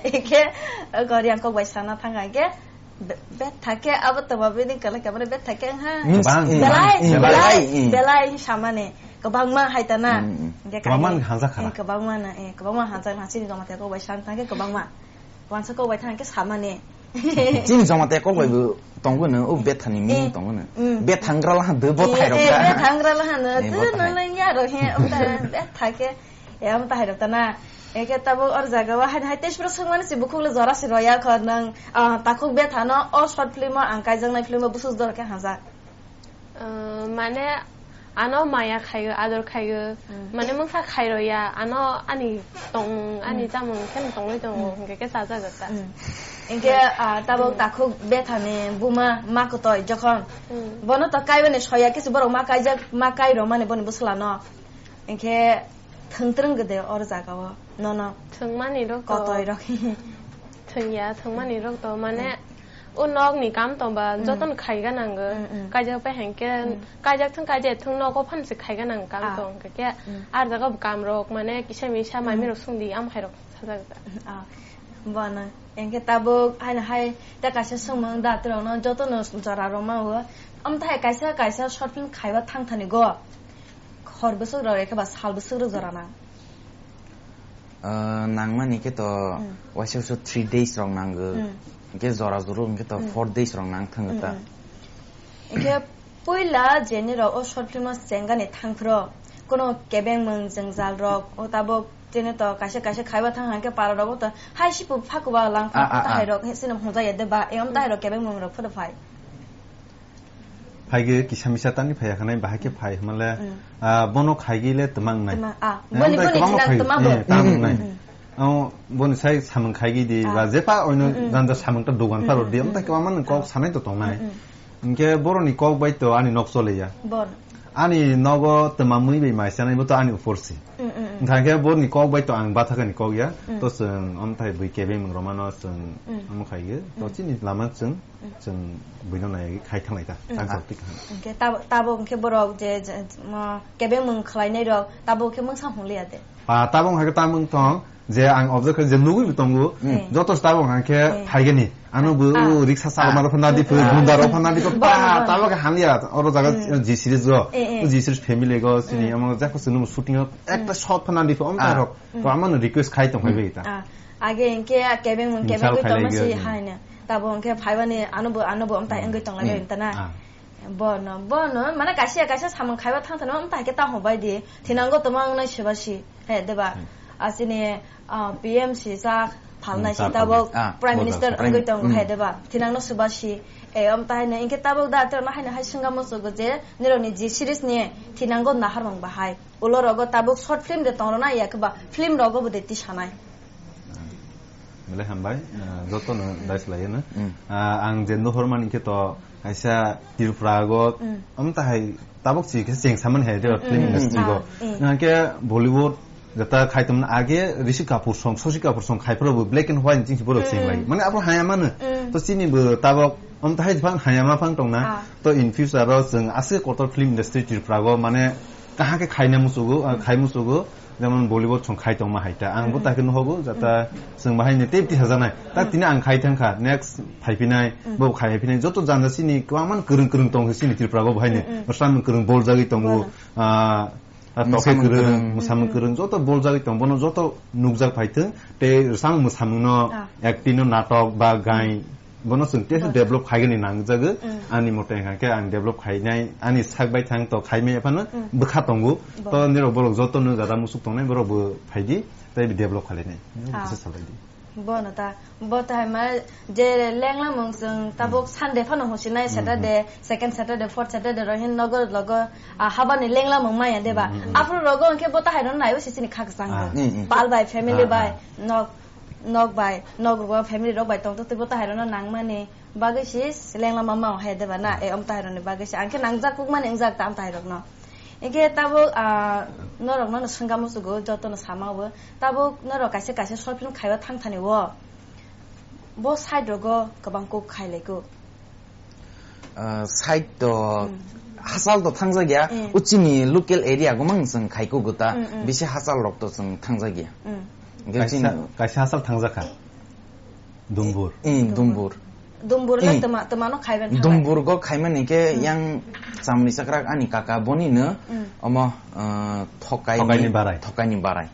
Eke, gori ang kok bai sana thang ge, Be-, betha khe abo tongma bini kwlai ka, mane betha khe wngha. Means, Bang, eh, belai, eh, belai, belai, eh. Belai samani. Kwbangma hai ta na. Mm, mm. Hinkhe Kwbangma kani, ni hanjak khara. Eh, kwbangma na, eh, kwbangma hanjak na. Chini joma tei kok bai san thang khe kwbangma. Wansa kok bai thang khe samani. Chini joma tei kok bai bo tongo no, o betha ni meaning Eh, tongo no. Mm. Betha ngra la de bo Eh, thairok eh, ta. Betha ngra la hano, Eh, tu bo no thai. Nang ya ro he, o ta betha khe. E, amo tahai rok ta na. Eke tabuk or jaga o hai, hai tei sura swngmani se bukhuk le jora se roya kho nang, ah, takhuk betha no o short film o ang kaijaknai film o bwswk jora khe hajak. Ah, mane ano maya khaio, ador khaio. Hmm. Mane mungsa khai roya, ano ani tongmung, ani Hmm. chamung khe tongwi tongo, Hmm. hingke khe chajak ta. Hmm. Hingke, ah, tabuk Hmm. Takhuk betha ni buma ma kotoi jokhon. Hmm. Bono to kaibani soya khe se borok ma kaijak, ma kai romani boni bwsla no. Hingke Thwng twrwng gede or jaga o nono Thwngmani rok to kotoi rok. Thwngya, thwngmani rok to mane o nok ni kam tong ba Mm. jotono khaiga nango. Mm, mm. Kaijak pai hwnkhe Mm. kaijak thwng kaijak thwng nogo phan se khaiga nang kam Ah. tong hwnkhe Mm. ar jaga bo kam rok mane kisa misa Mm. Maimi rok sungdi am hai rok sajak da. Ah, bono. Hwnkhe tabuk haino hai ta kaisa swngmung da twrwng no jotono jora rok ma o. Am ta hai kaisa kaisa short film khaiba thang thani go. Hor bwswk rok ekhe ba sal bwswk rok jora nang? Ah, nangmani khe to Hmm. waisa waisa three days rok nango. Hmm. Hingke jora jora hingke to Hmm. four days rok nang thango Hmm, ta. Hmm. Hingke puila jeni rok o short film o chengani thangphro kono kebengmung jwngjal rok o tabok jeni to kaisa kaisa khaiba thang hangke para rok o to hai sipu phakuba lang Ah, ah, ah. Tahai rok he sini hwnjaya de ba e om Hmm. Tahai rok kebengmung rok photo phai. Phaigwi kisa misa tani phaiya khanai, bahai khe phai hwnmale, Mm. ah, bono khaigwi le twmang nai. Twmang, ah, Eh, boni, omo boni kwbangma thinang phai-, twma bo. eh, tamung Mm, nai. mm. Amo boni sai samung khaigwi di, Ah. ba je pa oino Mm, mm. janja samung ta dogan pharo di, Mm, omo ta mm. kwbangma nwng kok Ah. sanai to tongnai. Mm, mm. Hinkhe boroni kok bai to ani nok choleya. Bon. Ani nogo twma mui bai mai sanai bo to ani upor si. Mm, mm, mm. Hinkhe boroni kok bai to ang bathakani kok ya. Mm. To chwng omo thai bui kebeng mung romano chwng Mm. omo khaigwi. To Mm. chini lama chwng Mm. Chwng buino nai khai thanglai ta, Mm. tang chok tik hwn. Hwnkhe tab-, tabuk hwnkhe borok je, je, mo, kebeng mung khlainai rok, tabuk khe mungsa hwnliya de. Ah, tabuk hwnkhe tamung tong, je ang observe khe je nugwi bo tongo, Mm. joto tabuk hwnkhe Mm. phaigani. Ano bo Ah. riksa Ah. chalma rok phano nadi phu, Ah. gunda rok phano nadi phu, Bo, ba, bo. tabuk khe hamya, oro jaga Mm. G series go, Eh, eh. G series family go, sini Mm. amo jefo sunu shooting o, ekta Mm. shot phano nadi phu, om Ah. ta rok. Mm. To amano request khai tong phai Mm. bai ta. Ah. Age hwnkhe kebeng mung kebeng Insult gwi tongma khailai si gwi. Haino. Tabo hwnkhe phaibani ano bo, ano bo amtai Mm. wngwi tong lai Mm. bai ta na. Ah. Bono, bono, mane kaisa, kaisa samung khaiba thang thano amtai khe ta hobai di. Thinango tongma wngnai seba si. He, deba. Hmm. Asini, ah, P M si sa phalnai Mm, si sa tabo phalnai. Ah, Prime bodo, Minister Prime, wngwi tong mm. He, deba. Thinangno seba si. E, amtai no, hwnkhe tabuk da, tei no haino hai swngamo sugo je, nirokni G series ni thinango naharmung bahai. Ulo rogo tabuk short film de tong rwna ya khe ba film rogo bo de tisanai. Belai hambai, ah, joto no dais lai no. Mm. Ah, ang je nuhor mani khe to kaisa Tripura go, Mm. am ta hai tabuk si khe cheng samani hai de Mm, film mm, industry mm. go. Mm. Nang khe Bollywood jata khai tong age Rishi Kapoor song, Shashi Kapoor song khai pro bo black and white ching boro cheng lai. Mm. Mane abo haya mano. Mm. To chini bo tabuk am ta hai phang haya ma phang tong na. Ah. To in future ro chwng ase kotor film industry Tripura go mane kaham khe khaina musugo, ah, khai musugo, jemon Bollywood song khai tongma hai ta. Ang bo Mm. ta khe nuhogo, jata Mm. chwng bahai ni tei tisajaknai. Ta Mm. tini ang khai thang kha, next phaiphinai, Mm. bo khai phinai, joto janja sini kwbangma kwrwng kwrwng tong sini Tripura go bahai ni. Mm, mm. Bwsang kwrwng boljagwi tongo, Bono. ah, ah, Mwsamung tokhai kwrwng, kwrwng. mwsamung Mm, mm. kwrwng, joto boljagwi tong, bono joto nukjak phai thwng, tei bwsang mwsamung no, Ah. acting no, natok ba gai, Mm. Bono chwng tei Bo- develop khaigani nangjago. Mm. Ani mote hwnkha khe ang develop khainai, ani sak bai thang to khaimai phano Mm. bwkha tongo. Bo- To nirok borok joto no jada musuk tongnai borok bo phaidi, tei develop khalainai. Ah. Bwsa salai di. Bono ta, bo ta hai ma je lengla mung chwng tabuk Mm. Sunday phano husinai, Mm, Saturday, mm. second Saturday, fourth Saturday rohin nogo logo, ah, habani lengla mung maya deba. Mm, mm, mm. Aphuru rogo hwnkhe bo ta hai no naiwi sisini khak chang Ah. Mm, mm. Pal bai, family Ah, bai, ah. nok Nok bai, nok rok family rok bai tong twi bo tahai rok no nang mani bagwi si lengla ma ma hai de ba na, e, om tahai rok ni bagwi si. Ang khe nangjak kuk mani wngjak ta am tahai rok no. Hingkhe tabuk, ah, norok no swngamo sugo, joto no sama o. Tabuk norok kaisa kaisa short film khaiba thang thani o. Bo side rogo kwbang kuk khai lai kuk. Ah, side to Mm. Hachal to thangjak ya, Mm. uchini local area go mang chwng khai kugo ta, Mm, mm. Bisi hachal rok to chwng thangjak ya. Mm. Hingke Kaisa, chini kaisa hachal thangjak kha. Dumbur. Eh, Dumbur. Dumbur le Eh. Tama, tama no khaiben thanglai. Dumbur go khaimani ke Mm. yang chamni chakrak ani kaka boni no Mm. omo, ah, thokai Thokai ni ni barai. Thokai ni barai.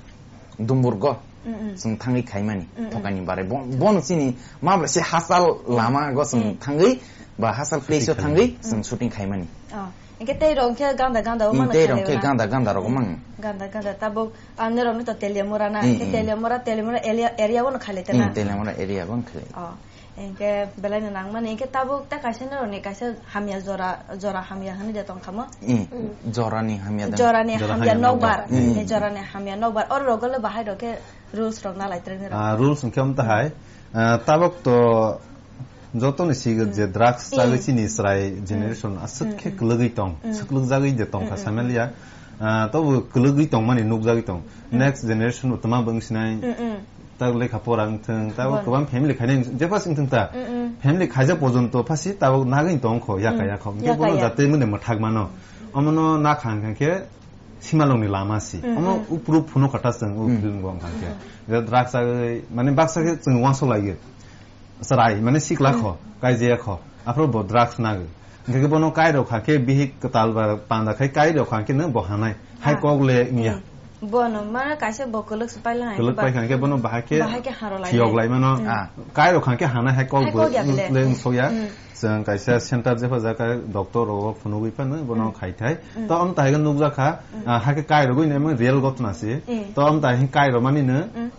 Dumburgo Mm, mm. Chwng thangwi khaimani Mm, mm. Thokani barai. Bo-, bono chini ma bai se hachal lama go chwng Mm. thangwi ba hachal place o Shooting thangwi khaimani. Chwng Mm. Shooting khaimani. Oh. Hingke tei rok khe ganda ganda o Mm, mano tei rok khe khailai ganda ganda rok Mm. mang. Ganda ganda tabuk ang norok ni to Teliamura na. Mm, Khe mm. Teliamura, Teliamura area, area o no khailai tana. Mm, Teliamura area o no khailai. Oh. Hingke belai no nangmani. Hingke tabuk ta kaisa norok ni kaisa hamya jora, jora hamya hwnwi de tong khamo. Mm. Mm. Jora ni hamya de. Jora ni Jora hamya hamya nokbar. Nokbar. Mm. Eh, jora ni hamya nokbar. Oro rok le bahai rok khe rules rok na lai tre ni rok. Ah, rules hwnkhe omo tahai. Ah, tabok to joto ni sigo je drugs Mm. chagwi chini chwrai Mm. generation aswk khe Mm. kwlwgwi tong, Mm. swklwk jagwi de tong kha Mm, mm, samaliya. Ah, tobo kwlwgwi tong mani nukjagwi tong. Mm. Next generation bo twma bwng sinai. Mm, mm. Tak lekha pora wng thung, tak Bon. Kwbang family khainai, jepha sing thung ta. Mm, mm. Family khaijak porjonto phasi tabok nagwi tong kho, yaka Mm. yaka. Hwnkhe Yaka bono ya. Jate mune mwthak mano. Omono nakha hwnkhe simalongni lama si. Mm, Omo mm. Upru phuno kata chwng u Mm. film go hwnkhe. Mm. Je drugs agwi, mane baksa khe chwng wansok laiyo. Chwrai, mane sikla kho, Mm. Kaijaya kho. Aphuru bo drugs nagwi. Hwnkhe bono kairok kha khe bihik kwtal ba panda khai kairok kha khe no bo hanai. Hai Ah. Kok le wngya. Mm. Bono mane kaisa bo kwlwk se paila hai Kwlwk ba. Pai kha khe bono bahai khe Bahai khe haro lai phiyok nai. Lai mano. Mm. Ah. Kairok kha khe hanai hai kok Hai bo kok ya le. Le wngsokya. Mm. Chwng kaisa center jepha jaka doctor rok phunugwi phano bono Mm. Khai thai. Mm. To am tahai nukjak kha, Mm. Ah, hai khe kairogwi nai mano real gotna se. Mm. To am tahai kairok mani no Mm.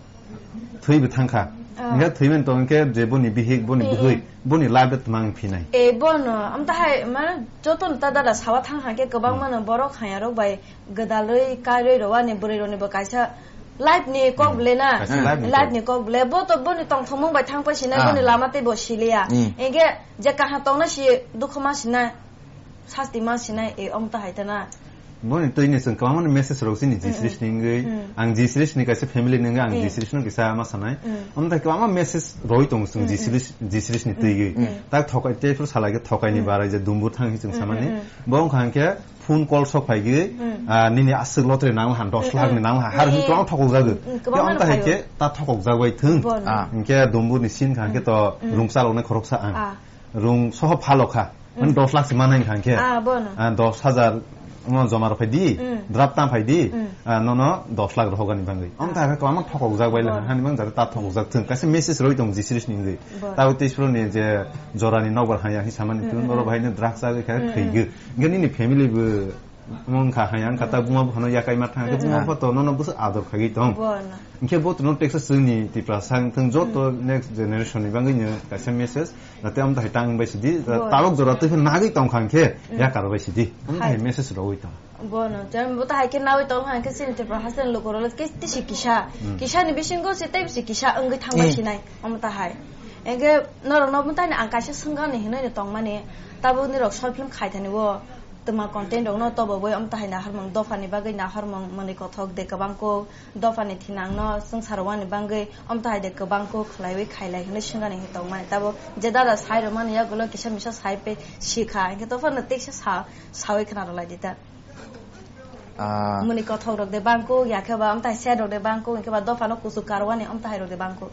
Thwi bo thang kha. Ah. Hingke thwimani tong hingke je boni bihik, boni Eh, bihik, eh. boni life de tmang phinai. Eh, bono, amta hai, mane, joto ta dada sawa thang hangke kwbang Hmm. mano borok hayarok bai gwdalwi kairwi rwani bwrwi roni bo kaisa life ni kok Hmm. ble na. Kaisa life ni Life kok. ni kok ble. Bo to boni tongthokmung bai thang pai sinai, Ah. boni lama tei bo siliya. Hmm. Hingke je kaha tongna si dukhu ma sinai. Sasti ma sinai, e, ong ta hai ta na. Boni twi ni chwng kwbangma ni message rok chini Mm, G series mm. ni wngwi. Mm. Ang G series ni kaisa family ni wngwi ang Mm. G series no kisa ma sanai. Mm. Omo tai kwbangma message roi tongo chwng Mm, G series, mm. G series ni twi gwi. Mm. Tak thokai tei phuru salai khe thokai ni Mm. barai je dumbu thang hi chwng Mm, samani. Mm, mm. Bo wngkha hwnkhe phone call sok phai gwi, Mm. ah, nini aswk lottery nang laha, dos Mm, lakh ni mm. nang laha, har Mm, hwn mm. kwbangma thokok jago. Mm, mm, Tei kwbangma omo no tai hai phai khe o. ta thokok jagwi thwng. Bono. Ah, hwnkhe dumbu ni sin kha hwnkhe to Mm. rung chalok nai khoroksa ang. Ah. Rung soho pha lokha. Mane Mm. dos lakh se manai kha hwnkhe. Ah, bono. Ah, dos hajar mo joma rw phai di, Mm. draft tang phai di, Mm. ah, nono dos lakh rohogani bangwi. Omo Ah. thai khe kwbangma thokok jak bai le Bono. hani bang jare ta thokok jak thung. Kaisa message roi tong G series ni wngwi. Bono. Tabo tei suro ni je jora ni nokbar haya hi samani Mm, tun mm, oro mm. bahai no drugs jagwi kha Mm, mm. thwigwi. Hwnkhe nini family bo Omo wngkha hai, ang kata buma buphano yakai ma thang khe, Mm. buma bupha to nono bwswk ador khagwi tong. Bono. Hwnkhe bo tono teksa chwngni Tiprasa wngthang joto Mm. next generation ni bagwi no kaisa message, jate amtahai tang bai sidi, Bono. tabok jora twi phano nagwi tong kha hwnkhe Mm. yakar bai sidi. Amtahai Hai. message rogwi tong. Bono, jani bo tahai khe nawi tong kha hwnkhe chini Tripura hasteni lukurok le khe tisi kisa. Mm. Kisa ni bisingo se tei bisi kisa wngwi thang bai Mm. sinai, omo tahai. Hwnkhe norok no bo tani ang kaisa swngani hinwi no tongmani, tabuk nirok short film khai thani o. Twma content rokno tobogwi omo tahai naharmung, dophani bagwi naharmung, mwnwi kothok de kwbang kuk, dophani thinangno swngchar wani bagwi omo tahai de kwbang kuk khlaiwi khailai hinwi swngani hinwi tongmani. Tabo je dada sai rwmani yagulo kisa misa sai pe sikha, hinkhe dophano teksa sa, sawi khna rwlai di ta. Ah. Mwnwi kothok rok de bang kuk, ya khe ba omo tahai set rok de bang kuk, hinkhe ba dophano kuchuk karwani omo tahai rok de bang kuk.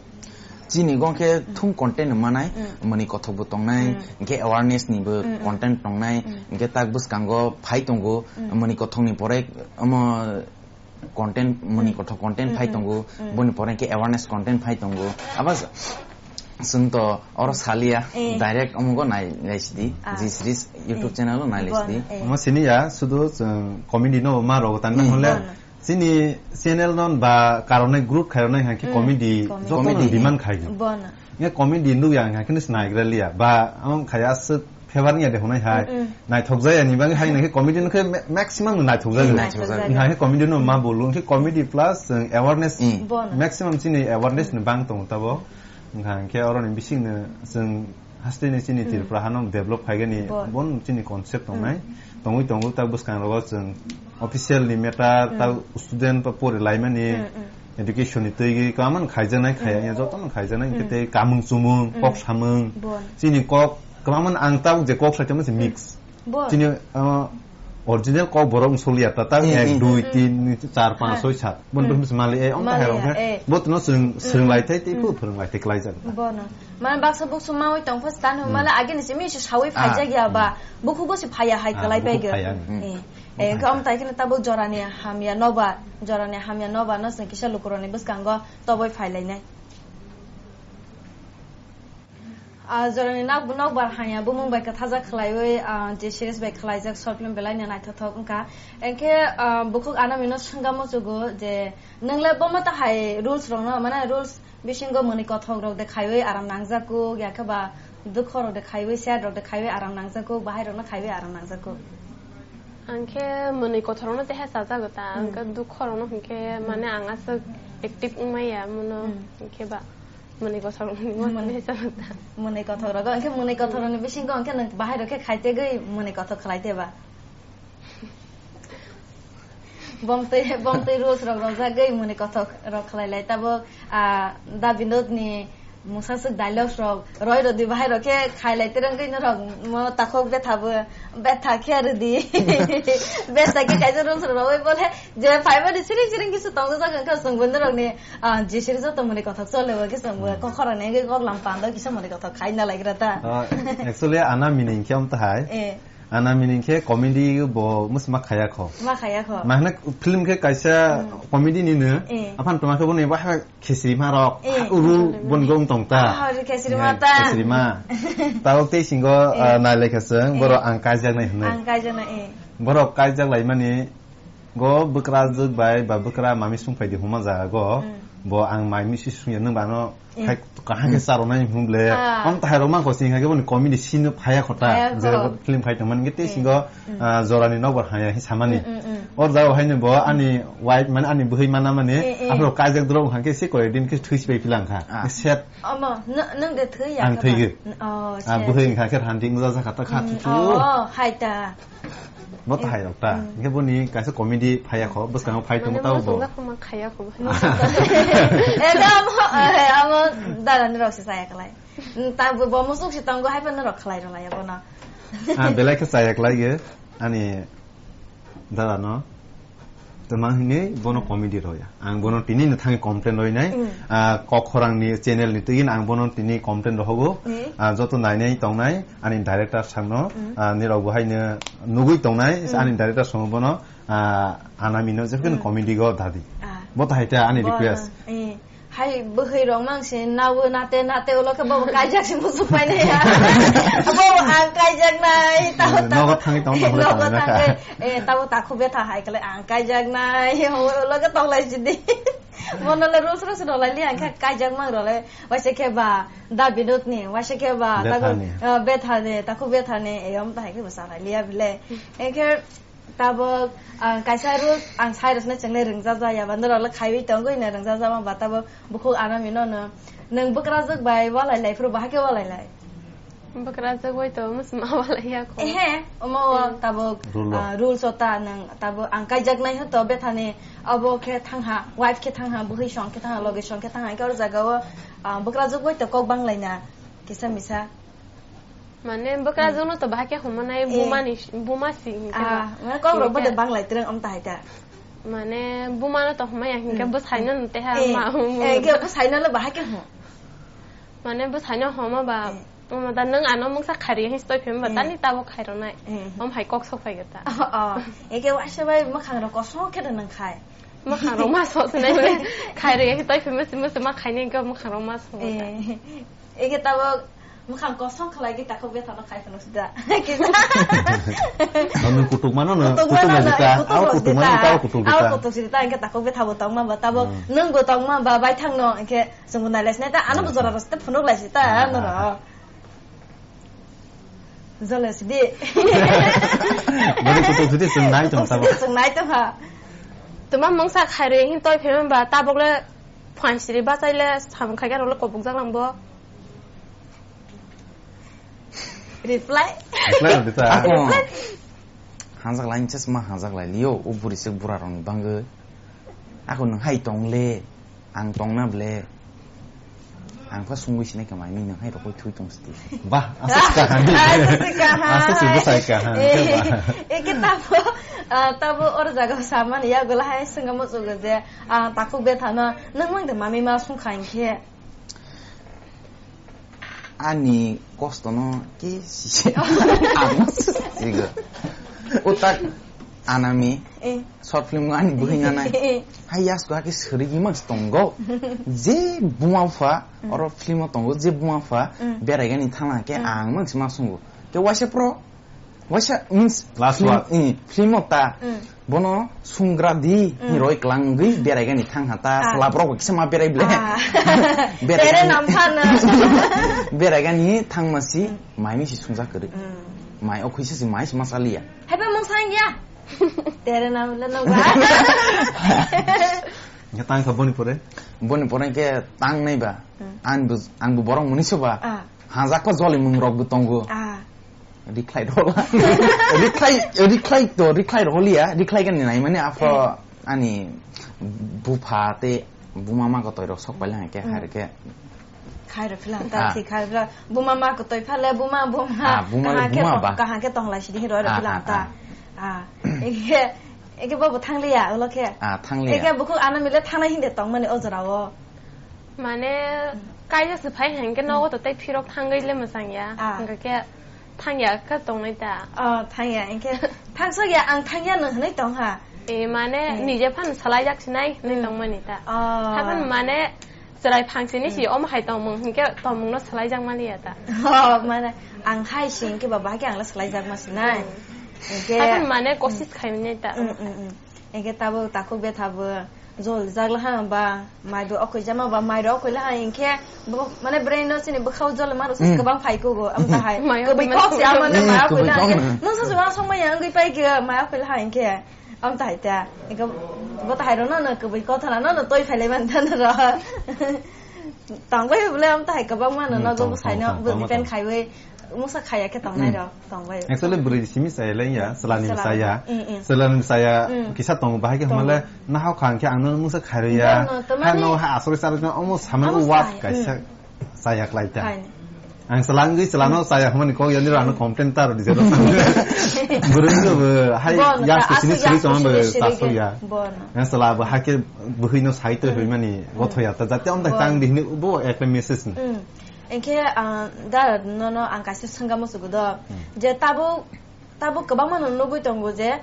Chini go khe Mm. thung content manai, Mm. mwnwi kothok bo tongnai, Mm. hinkhe awareness ni bo Mm, mm. content tongnai, Mm. hinkhe tak bwskango phai tongo, Mm. mwnwi kothok ni pore omo content, mwnwi Mm. kothok content Mm, phai mm. tongo, Mm. boni pore hinkhe awareness content phai tongo. Abo s-, chwng to oro saliya, Eh. direct omo go nai, nai sidi, Ah. G series YouTube Eh. channel o nai Bono, sidi. Eh. Omo sini ya, sudu chwng comedy no ma rogo tan Mm. hole. Bono. Chini channel non ba karonai group khairoknai hwnkhe Hmm, comedy comedy. joto no Comedy. demand khai. Bono. Nge comedy nuk yang hwnkhe nai gra liya ba ang khai aswk favor niya de honai hai. Hmm, hmm. Naithok jaya ni bagwi hai nai comedy nuk khe ma-, maximum naithok jaya. Hmm, naithok jaya. Nai khe comedy no ma bulu khe comedy plus, uh, awareness. Hmm. Bono. Maximum chini awareness ni bang tongo tabo. Wngkha hwnkhe oro ni bising no chwng haste ni chini Hmm. Tripura hano develop khaigani Bo- bon chini concept Hmm. tongnai. Tongwi tongo ta bwskang rogo chwng official ni matter Hmm. ta student pa pori laimani Hmm, hmm. education ni twi kwbangma no khaijaknai khaya Hmm. ya joto no khaijaknai Hmm. hinkhe tei kamung chumung Hmm. kok samung Bon. chini kok kwbangma no ang tabuk je kok saitama se mix. Bo. Chini, uh, original kok borok wng soliya ta, ta Hmm, ek, hmm. dui, Hmm. tin, char, panch, Ah. soi, sat. Bon, Hmm. bon, mali, eh, ong Mali, tahai rong eh. Bo tino swrwng, Hmm. swrwng lai thai, tei Hmm. phu phwrwng lai thai klai jak. Bono. Mane baksa buksu mawi tong phas tan Hmm. mala age ni simi se sawi Ah. phai jak ya ba. Hmm. Bukhu bo se phai ya hai Ah, klai bukhu pai phai ya. Hmm. Eh. Eh, Bukhu phai khe om ya. Tai khe tabo jorani hamya noba, jorani hamya noba no se kisa lukuroni bwskango toboi phai lai nai. Ah, jorani nok, nokbar hanya bumung bai kwthajak khlaiwi, ah, je series bai khlaijak short film belai no naithothok wngkha. Enkhe, ah, bukhuk ano mino swngamo chugo je, "Nwng le bomo ta hai rules rokno, mane rules bisingo mwnwi kothok rok de khaiwi aram nangjago, ya khe ba dukho rok de khaiwi, sad rok de khaiwi aram nangjago, bahai rokno khaiwi aram nangjago." Ang khe mwnwi kothok rokno teha chajago ta, Hmm. ang khe dukho rokno hinkhe, Hmm. mane ang aswk active wngmaya mono, Hmm. hinkhe ba. Mwnwi kothok ni Mwnwi- mwnwi sa ta. Mwnwi kothok rogo, hwnkhe mwnwi kothok rokni bisingo hwnkhe nwng bahai rok khe khai tegwi mwnwi kothok khlai teba? Bomtwi, bomtwi rules rok rojagwi mwnwi kothok rok khlai lai. Tabuk, ah, Da Binod ni mungsa swk dialogues rok roi rodi bahai rok khe khai lai tereng gwi norok mo takhok betha bo betha khe rwdi. Betha khe kaisa rules rok rogwi bole je phaimani siring siring kisu tongjak wngkha chwng bo norokni, ah, jisiri joto mwnwi kothok chole bo khe chwng bo Hmm. kokhorokni wngwi kok lam pando kisa mwnwi kothok khai na laikra ta. Ah, actually, ana meaning khe amtahai. Eh. Ana meaning khe comedy bo mwsma khaya kho. Ma khaya kho. Mahne film khe kaisa Hmm. comedy ni no. Eh. Aphan tongma khe bo ni bahai Khesri ma rok, Eh. rule bon gong tong ta. Ah, hori khesri ma Eh, ta. Khesri ma. Tawok tei singo, Eh. ah, nai lekha seng, Eh. borok ang kaijak nai hwnwi. Ang kaijak nai, eh. Borok kaijak lai mani, Go bwkrajwk bai ba bwkra mami sung phaidi huma jaga go, Mm. bo ang mai misi sungya nung ba no Eh. khai kaham khe charo nai hum ble. Ah. Am tahai rok ma ko sing hai ke boni comedy scene no phaya khota. Phaya kho. Je film khai tong man ke te Eh. singo, Mm. ah, jora ni nok bar haya hi samani. Mm, mm, mm. Or jago hai no bo ani wife man ani bwhwi mana mani Eh, eh. afro kaijak drok hang ke se kore din ke thwi sibai philang kha. Ah. Set Omo, no-, nung de thwi ya Ang kha thwi ba? Ge. N-, oh, Ah, se. Bwhwi hang khe handing ja ja kha ta kha Mm, chu chu. Oh, hai ta. Bo Eh, tahai rok ta. Mm. Hingke boni kaisa comedy phaiya kho, bwskango phai tongo Mane tabo bo. Musuk jakma khaiya kho. Eh, da amo, eh, amo dara ni rok se saya kalai. Mm, ta bo, bo musuk se tongo, hai pa norok khalai rwlai ya bono. Ah, belai khe saya kalai ge, ani dara no. Tama hini bono comedy roya. Ang bono tini no thangi complain roi nai. Mm. Ah, Kok Khorang ni channel ni twi ang bono tini complain rohogo. Mm. Ah, joto nai nai tong nai. Ani director sangno, Mm. ah, nirok bo haino nugui tongnai, Mm. ani director sangno bono, ah, anamino jephukeno Mm. comedy go dadi. Ah. Bo tahai ta ani Bo request. na, eh, hai bwhwi rok mang se nawo nate nate ulo khe bo kaijak se musuk painai ya. Bo ang kaijak nai, tabo, Eh, tabo. Nogo thangwi tong, nogo Nogo thangwi thangwi, nai. Eh, tabo takhu betha hai kale ang kaijak nai, ulo khe tonglai sidi. Bono le rules rules no lai li ang khe kaijak mang role. Waisa khe ba da Binod ni, waisa khe ba Betha tago, ni. Ah, Betha ni, takhu Betha ni, eyom tahai khe bwsa lai liya bile. Engkhe tabok, ah, kaisa rule ang sai rosne chengle rwngja ja ya ba, norok le khaiwi tongwi ne rwngja ja ma ba tabok bukhuk anamino no. Nwng bwkrajwk bai walai lai phuru bahai khe walai lai. Bwkrajwk bai to musma walai ya kho. Ehe, omo o Hmm. tabok, Rule o. Ah, rules o ta nwng tabok ang kaijak nai ho to Betha ni abo khe thangha, wife khe thangha, bwhwi song khe thangha, loge song khe thangha, engkhe oro jaga o, ah, bwkrajwk bai to kok bang lai na kisa misa. Mane bwkrajwk no to bahai khe huma nai Eh. buma ni, buma si hinkhe Ah, ba. mane kok rok Hinkhe bode bang lai twrwng om tahai ta. Mane buma no to huma ya hinkhe Hmm. bwsai no nte ha Eh, ma hum. Eh, khe bwsai no le bahai khe hum. Mane bwsai no homa ba. Eh. Omo da nwng ano mungsa khairi hin stoi phim ba Eh. tani tabo khairo nai. Eh. Om hai kok sok phai gata. Oh, oh. Eke waisa bai mwkhang rok kosong khe da nang khai. Mwkhang rok ma sok sinai le khairi hin stoi phim musi musi ma khaini ke mwkhang rok ma sok gata. Eh. Eke tabo mwkhang kosong khlai ge takhuk Betha no khai phano sida. Kisa. Nang kutuk mano no, Kutuk kutuk mano no, jita. Kutuk Aw rok kutuk mano jita. Taw kutuk Aw jita. Kutuk jita, eke takhuk Betha bo tong ma ba tabo Hmm. nwng bo tong ma ba bai thang no, eke Chwng bo nailai sinai ta, ano bo Ah, jora ah, rw se phunuk lai si ta, ah, ano ah, rw. Jole si di. Boni kutuk sidi chwng nai tong sabo. Sidi chwng nai tong ha. Tuma mungsa khairwi hin toi phema ba tabok le phan siri bachai le samung khai garo le kobok jak lang bo. Reply. Reply rw di ta. Ako. Reply. Hanjak lai chasma hanjak lai liyo, o buri sik bura rong bangwi. Ako nwng hai tong le. Ang tongna ble, ang pha sungwi sinai kha mai, nini hai rokoi thui tong sti. Bah, aswk kaham. Aswk kaham. Aswk se bwsai kaham, Eh, khe ba. Eke tabo, ah, tabo or jaga samani ya gola hai swnga mo sugo je, ah, takhuk Betha no, nang mang de mami ma sung kha hinkhe. Ani kosto no ke sise. Ang sigo. Utak anami. Eh. Short film ani bwhwi nanai. Eh. Hai yasko hake sori gi maks tongo. Je buma pha, Mm. oro film o tongo, je buma pha, Mm. berai gani thangna ke Mm. ang maks ma sungo. Ke waisa pro, waisa means Last film, word. Eh, film o ta, Mm. bono sungra di, Mm. hiroi klangwi berai gani thang ha ta, Ah. sala pro kisa ma berai ble. Ah. Berai Tere gani nam pha na. Berai gani thang ma si, Mm. mai mi si sungjak kwrwi. Mm. Mai o khuisa si mai si ma saliya. Hai ba mung sang ya. Tere nam le no ba. Nga tang kha boni pore? Boni pore ke tang nai ba. Hmm. Ang bu, ang bu borok muni so ba. Ah. Hanjak pa joli mung rok bu tongo. Ah. Rikhlai rola. Rikhlai, rikhlai to, rikhlai roliya. Rikhlai gani nai mani afro Hmm. ani bupha te buma ma ko toirok sok paila ke Hmm. hai ke. Khairo philang ta, Ah. Thik khairo philang. Buma ma kutoi phale, buma, buma. Ah, buma, Kahang khe buma tong-, ba. Kahang khe tonglai sidi roi roi Ah, philang ah, ta. Ah. Ah. Eke, eke bobo thangliya, ulo khe. Ah, thangliya. Eke bukhuk ano mile thangnai hinde tongmani o jora o. Mane, Hmm. kaisa se phai hangke Hmm. nogo to tei phirok thangwi le mwsang ya. Ah. Hingke khe Thangya khe tongnai ta. Oh, thangya, hingke thangsak ya, ang thangya no hinui tong ha. E, mane, Hmm. nije phan salai jak sinai hinui Hmm. tongmani ta. Oh. Hapan mane, chwrai phang sini si Hmm. omo hai tongmung, hingke tongmung no salai jak mani ya ta. Oh, mane, ang hai si hingke ba bahai khe ang le salai jak ma sinai. Hmm. Hingke Hapan mane, Hmm. kosis khai mani ta. Hmm, hmm, hmm. Engke tabuk takhuk betha bo jol jak laha ba, mai bo okoi jama ba, mai rok okoi laha, engke bo, mane, brain no chini bwkhao jol ma rok se Hmm. kwbang phai kugo, am tahai. Mai Kwbui okoi kok se mano. Amane Hmm, mai okoi kwbui laha, kok engke no. Nung sa jora song maya wngwi pai khe, mai okoi laha, engke am tahai ta. Engke bo tahai rok no, no kwbui kotha no, no toi phai lai man ta no ro. Tong bai bole, am tahai kwbang mano, Hmm, no go tong, bwsai tong, no tong, bo tong, depend tong. Khaiwi, musa khaya khe tongnai Hmm. rok. Tongbai. Actually, bwrwi simi chaya le ya, chwlani Chwla. Chaya. Mm, mm. Chwlani chaya Mm. Kisa tongo, bahai khe Tongo. Hwnmale, nahok kha hwnkhe ang no mungsa khairwi ya. Bono, to Ha mani no ha aswk sa rwkhe omo samani Omo wak sai, kaisa mm. Chaya klai ta. Hai. Ang chwla wngwi chwlano Mm. Chaya hwnmani kok yani rano Mm. Complain ta rw di jero. Bwrwi no bo hai Bono, gas ta to sini aswk siri gas to tongma bo siri siri taso ke. Ya. Bono. Ang chwla bo hakhe bwhwi no sai to Mm. hwnmani Mm. gotho ya ta jate om da Bono. Tang di hwnwi bo ekta message ni. Mm. Engkhe, ah, da nono ang kaisa sengkha muchungo do, Hmm. je tabuk, tabuk kwbangma no nugwi tongo je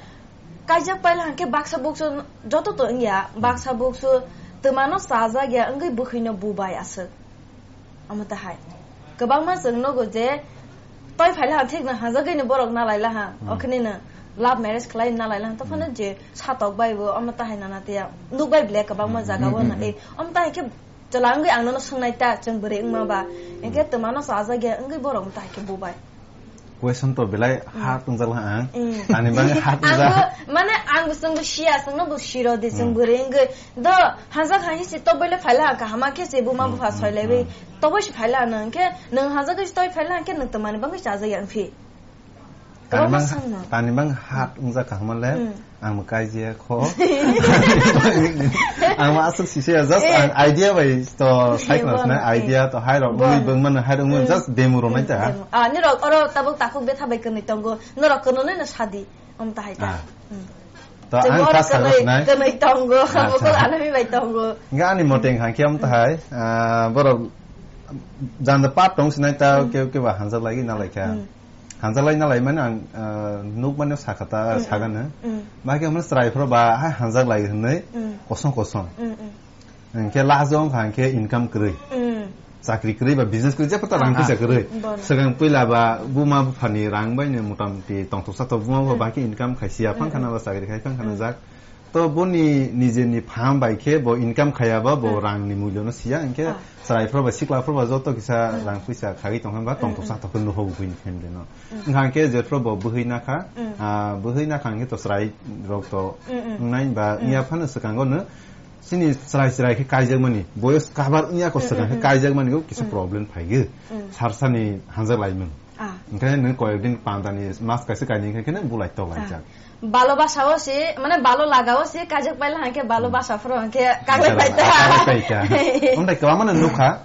kaijak paila hwnkhe baksa buksu joto to wngya, Hmm. Baksa buksu twmano chajak ya wngwi bwkhwino bubai aswk. Omo tahai. Kwbangma chwng nugo je toi phaila thik no hajagwi no borok nalaila ha. Hmm. Okhne no love marriage khlai nalaila ha. Tophano Hmm. Je satok bai bo omo tahai nana tiya. Nukbai ble kwbangma Hmm, jaga hmm, o hmm, na. Hmm. Eh, omo tahai khe Chwla wngwi ang nono swngnai ta, chwng bwrwi wngma ba. Hinkhe twmano chajak ya wngwi borok wng ta hai khe bubai. Question to belai Mm. Hard wngjak ang. Mm. Ani bagwi hard Ang wngjak. Bo, mane ang bo chwngbo siya, chwngno bo siro di, chwng Mm. Bwrwi wngwi. Do, hajak hai se tobole phaila kaham khe se buma Mm, bupha mm, soilaiwi. Mm. Tobose phaila ano hinkhe nwng hajak se toi phaila hinkhe nwng twmani bagwi chajak ya wngphi. Tani Kwbangma bang, sangno. Tani bang hard wngjakha hwnmale, Hmm. Ang bo kaijaya kho. Ang bo aswk sisaya, just Eh. Ang idea bai to Eh, sai khna bono, sinai, eh. Idea to hai rok, Bono. Ui bwng mano hai rok, Hmm. Just demo rwnai Hmm, ta. Demo. Ah, nirok oro tabuk takhuk betha bai kwnwi tongo, norok kwnwi no sadi, om tahai ta. Ah. Hmm. To Chwng ang oro ta sagra kwnwi, sinai. Kwnwi tongo, Acha. Mokol anami bai tongo. Nga ani mote wngkha khe om tahai, ah, borok janda part tong sinai ta, Hmm. Keu keu ba hanjak lagi na laikha. Hmm. Hanjak lai na lai mani ang, ah, nuk mani sakha ta, Mm, mm. Sagano. Mm. Ba khe hwnmani chwrai phoro ba hai hanjak lai hwnwi Mm. Kosong kosong. Mm, mm. Hwnkhe last o wngkha hwnkhe income kwrwi. Mm. Chakri kwrwi ba business kwrwi jepho ta rang Ah, puisa ah. Kwrwi. Bono. Swkang puila ba buma buphani rang bai no motamoti tongthoksa to buma bupha Mm. Ba khe income khai siya phang Mm, khana mm. Ba chakri khai phang khana Mm. Jak. To boni nijeni pham bai khe bo income khaya ba bo Hmm. Rang ni mulyo no siya, hinkhe Ah. Chwrai phor ba sikla phor ba joto kisa Hmm. Rang puisa khagwi tong kha ba tong Hmm, thok hmm. Sa thok khe nuhogo buini family no. Hmm. Wngkha hinkhe je phor bo bwhwi nakha, Hmm. Ah, bwhwi nakha hinkhe to chwrai rok to Hmm, hmm. Wngnai ba Hmm. Wngya phano swkango no chini chwrai chwrai khe kaijak mani boyos kabar wngya ko Hmm, swkang hmm, khe hmm. Kaijak mani kisa Hmm. Problem phaigo. Hmm. Sarsani hanjak laimung. Ah. Hinkhe nung koyek din panda ni mas kaisa kainwi hinkhe nung bulai tok laijak. Ah. Balo basa o se, mane balo laga o se, kajak paila hangke balo Hmm. Basa phoro hangke kaglai paita. Kaglai paita. Omtai kwbangma no nukha,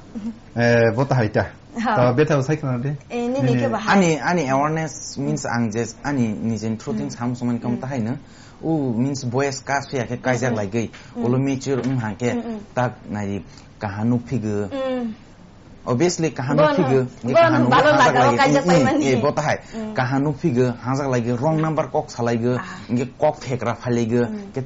eh, bo tahai ta. Ha. To betha bo sai khna de. Eh, nini Nini. Ke bahai. Ani, ani awareness means ang je, ani nijen through Hmm. Thing sam samani kam Hmm. Tahai no. U means boys ka suya ke kajak Hmm. Laigwi. Hmm. Ulo mature wng hangke Hmm, hmm. Tak nai kaha nuk phigo. Hmm. Obviously, kaham Bono, phigo, nge bono, kaham balo hajak lagao lagi, kaijak mm, paimani. Eh, bo tahai. Mm. Kaham phige, hajak lagi, wrong number kok salaigo, Ah. Nge kok thekra phailago, Mm. Ke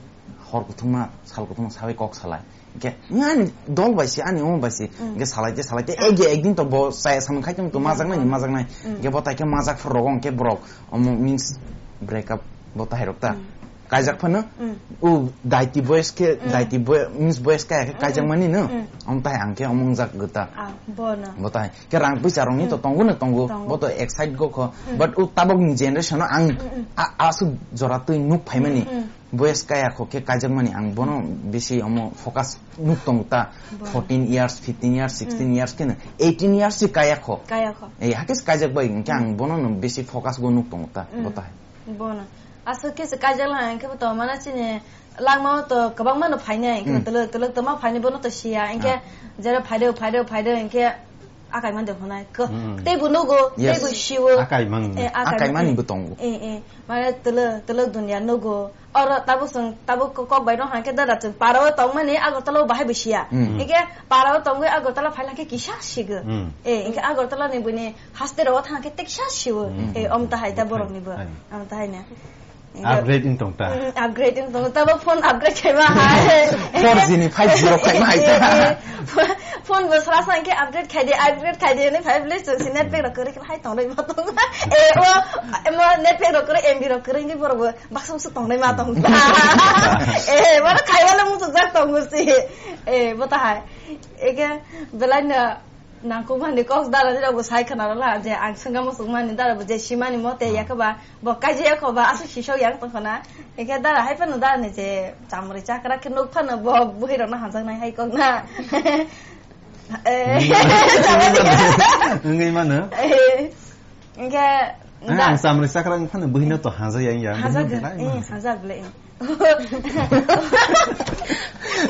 hor kuthuma, sal kuthuma sawi kok salai. Ke ngani dol bai si, ani omo bai si, Mm. Nge salai te, salai te, ege ekdin to bo saya samung khai tong to Mm. Majak nai, majak nai. Mm. Nge bo tai ke majak phor rogo, nge borok, omo means break up bo tahai rok ta. Mm. Kaijak phano, Mm. O daiti boys ke, Mm. Daiti boy, means boys kaya ke Mm, kaijak mm. Mani no? Mm. Om tai ang ke omong jak gota. Ah, bono. Bo tai ke rang puisa rong ni to Mm. Tongo no tongo. Tongo. Bo to excite go kho. Mm. But o tabok ni generation no ang Mm, mm. A, asuk jora tui nuk phaimani. Mm, mm. Boys kaya kho ke kaijak mani ang bono bisi omo focus nuk tongo ta. Bono. Fourteen years, fifteen years, sixteen Mm. Years ke no. Eighteen years si kaya kho. Kaya kho. Eh, hakis kaijak bai ke ang Mm. Bono no bisi focus go nuk tongo ta. Mm. Bo tai. Bono. Aswk khe se kaijak lang, hwnkhe bo to mana chini langmao to kwbangma no phainai, hwnkhe Hmm. Twlwk, twlwk tongma phainai bono to siya, hwnkhe Ah. Jera phaideo, phaideo, phaideo, hwnkhe akai man de hwnai. Ko-, Hmm. Teibo nugo, Yes. Teibo siwo. Akai mang. Eh, akai Akai man. Mani bo tongo. Eh, eh. Mane twlwk, twlwk dunya nugo. Oro tabuk chwng, tabuk kok bai no hwnkhe dada chwng parao tongmani Agartala o bahai bo siya. Hmm. Hwnkhe parao tongwi Agartala phaila khe kisa sigo. Hmm. Eh, hwnkhe Agartala ni buini Haste rok thang khe teksa siwo. Mm. Eh, om tahai ta Hai. Borok ni bo. Hai. Om tahai ne. Upgrade wng tong ta. Mm, upgrade wng tong ta, bo phone upgrade khai ma hai. Four G ni five G rok khai ma hai ta. Eh, eh, phone bo sra sa ke upgrade khai di, upgrade khai di, ni five G chwng si net pack rok kwrwi khai tong dai ma tong. Eh, o, mo net pack rok kwrwi, M B rok kwrwi ni borok bo baksa baksa tong dai ma tong. Eh, bo khai wala mu chuk jak tong si. Eh, bo ta hai. Eke belai no Nangkukmani kok dara rok bo sai khna rwla je ang swngamo swngmani dara bo je simani mote yakhe ba bo kaijak yakho ba aswk sisok yang tong khna. Hinkhe dara hai phano dara ni je chamri chakra khe nuk phano bo bwrwi rok no hamjak nai hai kok na. Eh, wngwi mano. Eh, hinkhe Ah, da- ang chamri chakra wng phano bwrwi no to hamjak yang ya. Hamjak bwrwi no gle, belai eh, hamjak. Hamjak gle, eh.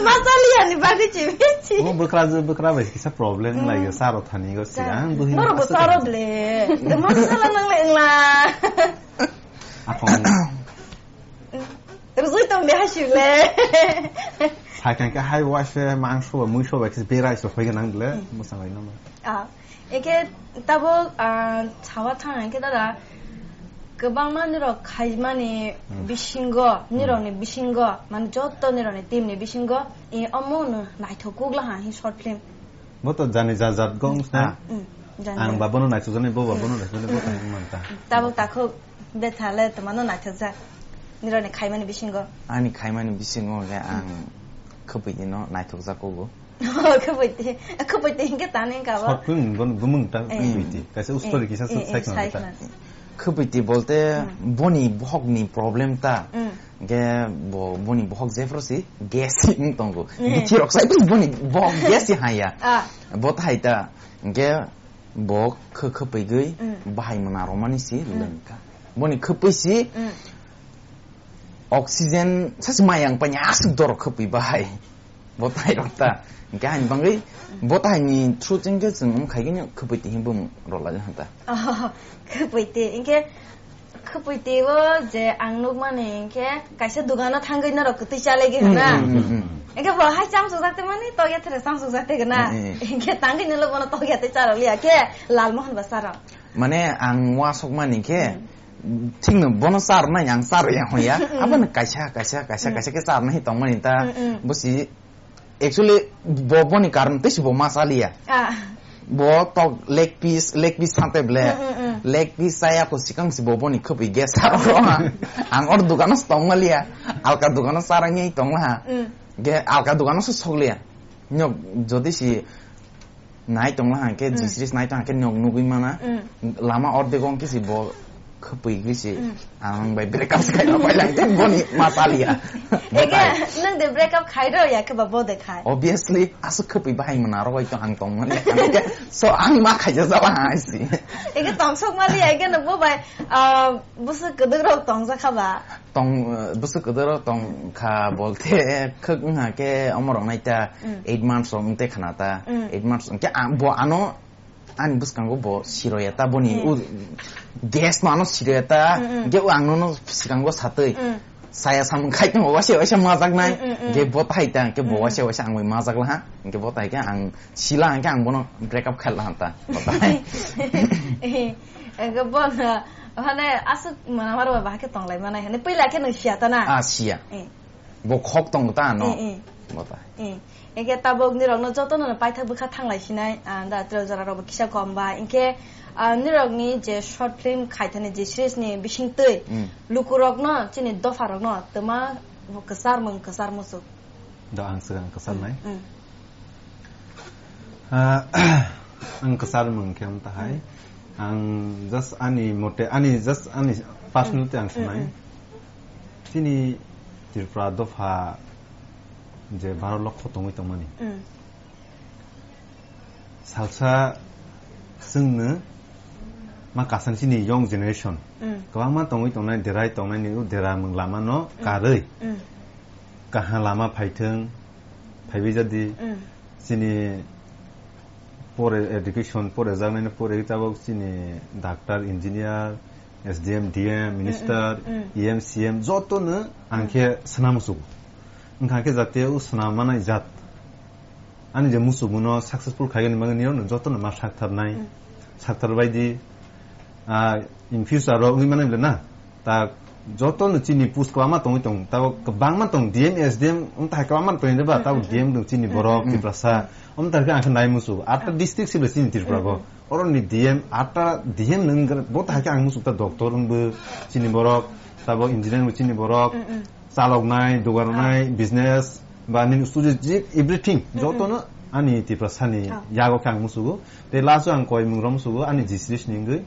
Masali ani bagwi chibi chi. Mo bwkra je bwkra bai kisa problem Mm. lai sa ro thani go si Ja. ang bwrwi Noro no bo aswk saro kha. Ble. De masala nang le la. Akhong. Rujui tong de hasi le. Sai kan ka hai wa se mangso ba muiso ba kisa berai so phai nang le mo sa lai na ma. Ah, eke tabuk, ah, sawa thang eke dada kwbangma nirok khaimani Hmm. bisingo, Hmm. nirokni bisingo, mane joto nirokni team ni bisingo, i omo no naithok kuk laha hi short film. Bo to jani jat jat gong sna. Ah. Hmm, jani Ang jat. Ba bono naithok jani, bo ba Hmm. bono naithok jani, bo Hmm. thang man ta. Tabuk takhuk betha le twmano naithok jak. Nirokni khaimani bisingo. Ani khaimani bisingo khe ang Hmm. khwpwi dino naithok jak kugo. Khwpwiti, khwpwiti hinkhe tani wngkha bo. Short film ni bono bumung ta Eh. Khwpwiti. Kaisa Eh, story kisa eh, eh, sai khna sai ta. Khna. Khwpwiti bolte Hmm. boni bohok ni problem ta. Hmm. Ge bo, boni bohok jephru si gas wng tongo. Hmm. Bithi rok sai boni bohok gas si haya. Ah. Bo thai ta. Ge bo khw-, khwpwi gwi Hmm. bahai mona romani si Hmm. lengka. Boni khwpwi si Hmm. Oxygen sasi mayang panya aswk doro khwpwi bahai. Bo tai rok ta. Hingke haini bangwi bo tai ni through chengke chwng wng khaigini khwpwi tihim bumung rwlai hwn ta. Oh, khwpwi ti. Hingke khwpwi ti o je ang nukmani hingke kaisa dogano thangwi norok kwtwi chalai ge hwna. Mm, mm, mm, mm. Hingke bo hai chamsuk jakte mani tokya there chamsuk jakte gana. Mm, mm. Hingke tangwi nilo bono tokya te charwliya khe Lalmohon ba charok. Mane ang wasok mani khe, Hmm. thikno bono char nai ang char ya hoya. Hmm. Aboni kaisa, kaisa, kaisa, Hmm. kaisa khe char nai tong mani ta. Hmm, hmm. Bo si, actually, bo, boni karon tei si bo ma chaliya. Ah. Bo tok leg piece, leg piece sante ble. Hmm, hmm, hmm. Leg piece chaya ko sikang si bo boni khwpwi gas char ro ha. Ang or dukano se tong maliya. Alka dukano char nai tong ha. Hmm. Ge alka dukano se sokliya. Nyok jodi si Nai tongla hangke, Mm. jisris nai tong hangke nog nugui mana. Mm. Lama ordek ong kisi bo khapui gui si. Mm. Ang bai break up skai no pai lang tin boni ma taliya. Ege, nang de break up khai ro ya ke ba bo de khai. Obviously, asu khapui bahai mana ro bai to ang tong mani. Hangke, so ang ma khai ja jala hai si. Ege tong sok mali ya ke no bo bai, ah, busu keduk rok tong ja kha ba. Tong, eh, bwswk kwdwro tong kha bolte khwk wngha khe omorok nai ta Mm. eight months rok wng te khna ta. Mm. Eight months wng khe ang, bo ano ani bwskango bo siroya ta boni Mm. u gas no ano siroya ta. Mm, mm. Hwnkhe ang nono swkango satwi Mm. saya samung khai tongo waisa waisa majak nai. Mm, mm, mm. Hwnkhe bo tai ta hwnkhe bo Mm. waisa waisa ang bai majak laha. Hwnkhe bo tai khe ang sila hwnkhe ang bono break up khai laha ta. Bo tai. Hwnkhe bo no Hane aswk mwnamaro ba bahai khe tong lai manai hane puila khe nwng siya ta na? Ah, siya. Eh. Bo khok tong ta no. Eh, eh. Bo ta. Eh. Hingke tabuk nirok no joto no paithak bwkha thang lai sinai, ah, da tro jora rok bo kisa kom ba. Hingke, ah, nirok ni je short film khai thani je series ni bising twi Mm. luku rok no chini dopha rok no twma kwchar mung kwchar muchuk. Da ang swkang kwchar nai. Mm. Ah, ang kwchar mung khe wng tahai. Mm. Ang just ani mote, ani just ani personal Mm. te ang sanai. Mm, mm. Chini Tripura dopha je baro lokho tongwi tongmani. Mm. Salsa chwngno ma kasan chini young generation. Mm. Kwbangma tongwi tongnai, derai tongnai, ni dera mung lama no Mm. karwi. Mm. Kaha lama phaithwng, phaiwi jadi. Mm. Chini pore education, pore jaknai no pore tabok chini doctor, engineer, S D M, D M, minister, Mm, mm, mm. E M, C M, joto no ang Mm. khe swnam musugo. Wngkha khe jate o swnam manai jat. Ani je musugo no successful khaigani bagwi nirok no joto no ma sakthar nai. Mm. Sakthar bai di, ah, in future o wngwi manai bole na. Ta Joto no chini post kwbangma tongwi tong, tabo kwbangma tong, D M, S D M, wng tai kwbangma tongwi ba, tabo D M dong chini borok, Tiprasa, wng tai khe ang khe nai musu, atta district sibla chini Tripura bo. Oro ni D M, atta D M nung bo tai khe ang musu ta doctor wngbo chini borok, tabo engineer bo chini borok, chaloknai, dogan rwnai, business, ba nini studio je everything, joto no ani Tiprasa ni yago khe ang musugo. Tei last o ang koi mung rom sugo ani G series ni wngwi.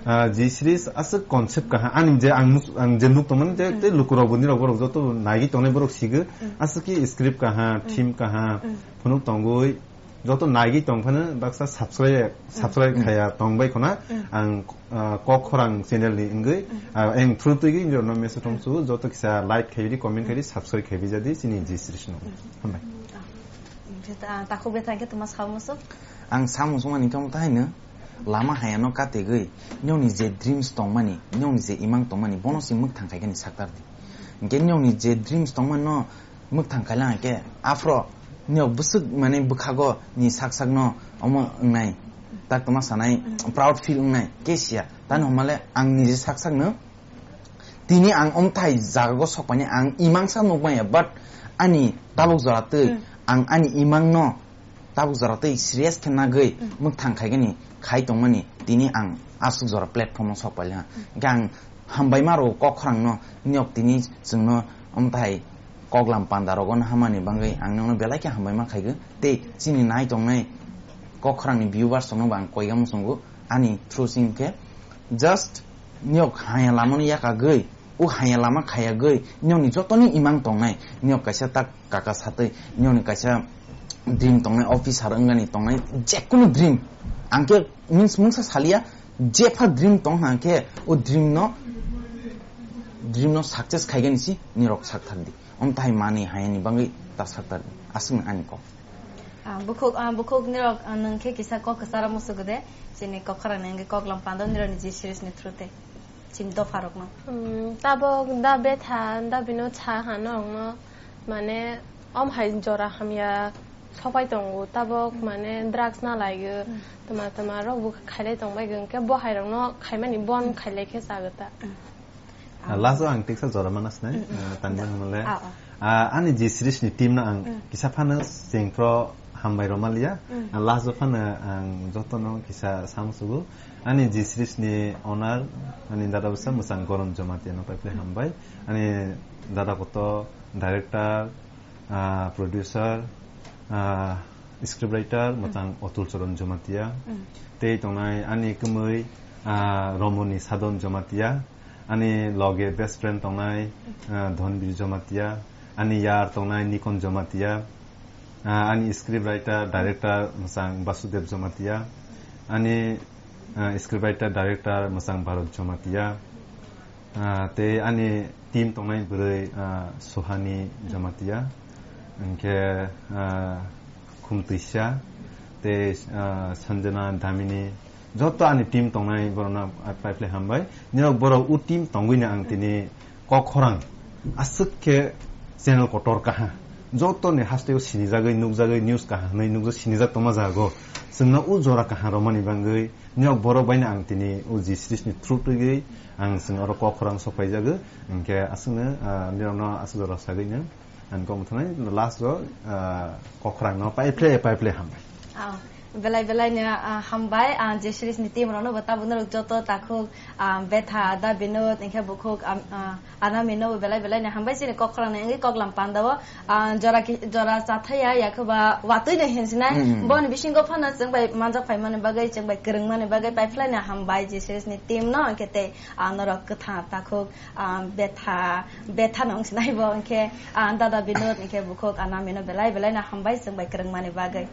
Ah, G series aswk concept kaha ani je ang mus-, ang je nuk tongmani je tei lukurok bo nirok borok joto naigwi tongnai borok sigo. Aswk ki script kaha, theme kaha, phunuk tongwi joto naigwi tong phano baksa subscribe, subscribe khaya tongbai khona ang, ah, Kok Khorang channel ni wngwi, ah, ang through twi gwi nirok no message rom sugo joto kisa like khaidi, comment khaidi, subscribe khaibi jadi chini G series no. Hambai. Ah, takhuk bethang khe tuma samusu. Ang samung songmani kamo tahaino lama hayano kategwi nokni je dreams tongmani, nokni je imang tongmani, bono se mwkthang khaikani saktar di. Hinkhe nokni je dreams tongmani no mwkthang khaila hinkhe aphro nok bwswk mane bwkhago ni sak sak no omo wngnai, tak toma sanai, proud feel wngnai kesiya. Tani hwnmale ang ni je sak sak no tini ang omthai jaga o sokpaini ang imangsa nukmaya, but ani tabuk jora twi ang ani imang no tabuk jora twi serious khe nagwi mwkthang khaigani khai tongmani tini ang aswk jora platform o sokpailiha. Hinkhe ang hambai ma rw Kok Khorang no, nok tini chwngno omthai koklam panda rogo no hamani bagwi ang nokno belai khe hambai ma khaigo. Tei chini nai tongnai Kok Khorang ni viewers rokno bo ang koiga muchungo ani through sing khe just nok haya lama no yakagwi, o haya lama khayagwi, nokni jotoni imang tongnai, nok kaisa tak kaka satwi, nokni kaisa dream tongnai, officer wngani tongnai, jekunu dream. Ang khe means mungsa salia, jepha dream tong hang khe, o dream no, dream no success khaigani si nirok sak thak di. Om tai mani hayani bangwi ta sak thak di. Aswk ani kok. Ah, bukhuk, ah, bukhuk nirok, ah, nwng khe kisa kok kwcharo musugo de, chini Kok Khorang ni wngwi koklam pando nirok ni G series ni through te. Chini dopha rokno. Hmm, tabok da betha, da bino cha ha norokno, mane, om hai jora hamya sopai tongo, tabok, mane, drugs na laigo, tama tama rok bo khailai tong bai gong khe, bo hai rokno khaimani bon khailai khe chago ta. Ah, last o ang teksa jora mana sinai, ah, tani hwnle, ah, ah. Ah, ani G series ni team no ang kisa phano chengphro hambai roma liya. Ah, last o phano ang jotono kisa samsugo. Ani G series ni owner, ani dada bwsa mwchang Goron Jamatia no paiphlai hambai. Ani dada koto director, ah, producer, ah, script writer, mwchang Atul Charan Jamatia. Tei tongnai ani kwmwi, ah, Romoni Sadon Jamatia. Ani loge best friend tongnai, ah, Dhonbir Jamatia. Ani yar tongnai Nikon Jamatia. Ah, ani script writer, director mwchang Basudev Jamatia. Ani, ah, script writer, director mwchang Bharat Jamatia. Ah, tei ani team tongnai bwrwi, ah, Suhani Jamatia, hinkhe, ah, Khumtwisa, tei, ah, Sanjana Damini, joto ani team tongnai borokno paiphlai hambai. Nirok borok o team tongwino ang tini Kok Khorang aswk khe channel kotor kaha. Jotoni hasteo sinijagwi, nukjagwi, news kaha hwnwi nukjak, sinijak tongma jago. Chwngno o jora kaha romani bagwi Niyok borok bai no ang tini o G series ni through twi ang chwng oro Kok Khorang sok phaijago. Hinkhe aswkno, ah, nirokno aswk jora sagwi no ang kok mothanai last o, ah, Kok Khorang no paiphlai paiphlai hambai. Ah, belai belai no, ah, hambai, ah, G series ni team rokno bo tabuk norok joto takhuk, ah, Betha, Da Binod, hinkhe bukhuk, am, ah, Anamino belai belai ni hambai chini Kok Khorang ni wngwi koklam panda o, ah, jora ki, jora chathaya yakhe ba watwi no hinsinai. Mm. Boni bisingo phano chwng bai manjak phaimani bagwi, chwng bai kwrwngmani bagwi paiphlai ni hambai G series ni team no, hinkhe tei, ah, norok kwthang takhuk, ah, Betha, Betha no wngsinai bo, hinkhe, ah, Dada Binod, hinkhe bukhuk Anamino belai belai no hambai chwng bai kwrwngmani bagwi.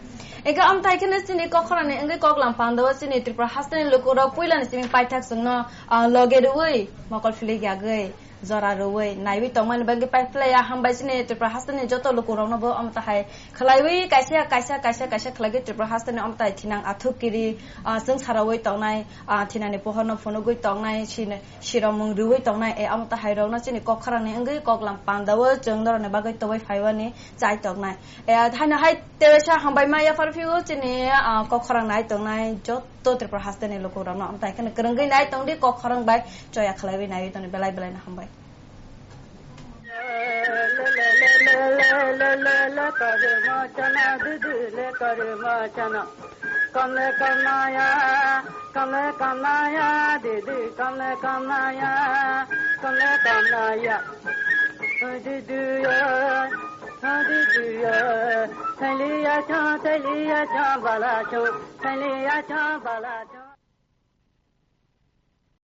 Hinkhe amthai kheno chini Kok Khorang ni wngwi koklam panda o chini Tripura hasteni lukurok puila ni simi paithak chwngno, ah, loge rwui mokol philik yagwi. Jora rwui naiwi tongmani bagwi paiphlaiya, hambai chini Tripura hasteni joto lukurokno bo omo tahai khwlaiwi kaisa, kaisa, kaisa, kaisa khwlaigwi Tripura hasteni omo tahai thinang athuk kiri, ah, chwng sarawi tongnai, ah, thinani pohorno phunugwi tongnai, sini, siromung rwui tongnai, e omo tahairokno chini Kok Khorangni wngwi koklam pandao chwng norokni bagwi toboi phaiwani chai tongnai. E, haino hai teisa hambai ma yaphar phio chini, ah, Kok Khorang nai tongnai joto Tripura hasteni lukurokno. Amtai kheno kwrwngwi nai tongdi, Kok Khorang bai choya khwlaiwi naiwi tongdi, belai belai no hambai. Le le le le kare ma chana, didi le kare ma chana. Kamle kamaya, kamle kamaya, didi kamle kamaya, kamle kamaya. Didi ya, didi ya, thaliya cha, thaliya cha, bala cha, thaliya cha, bala cha.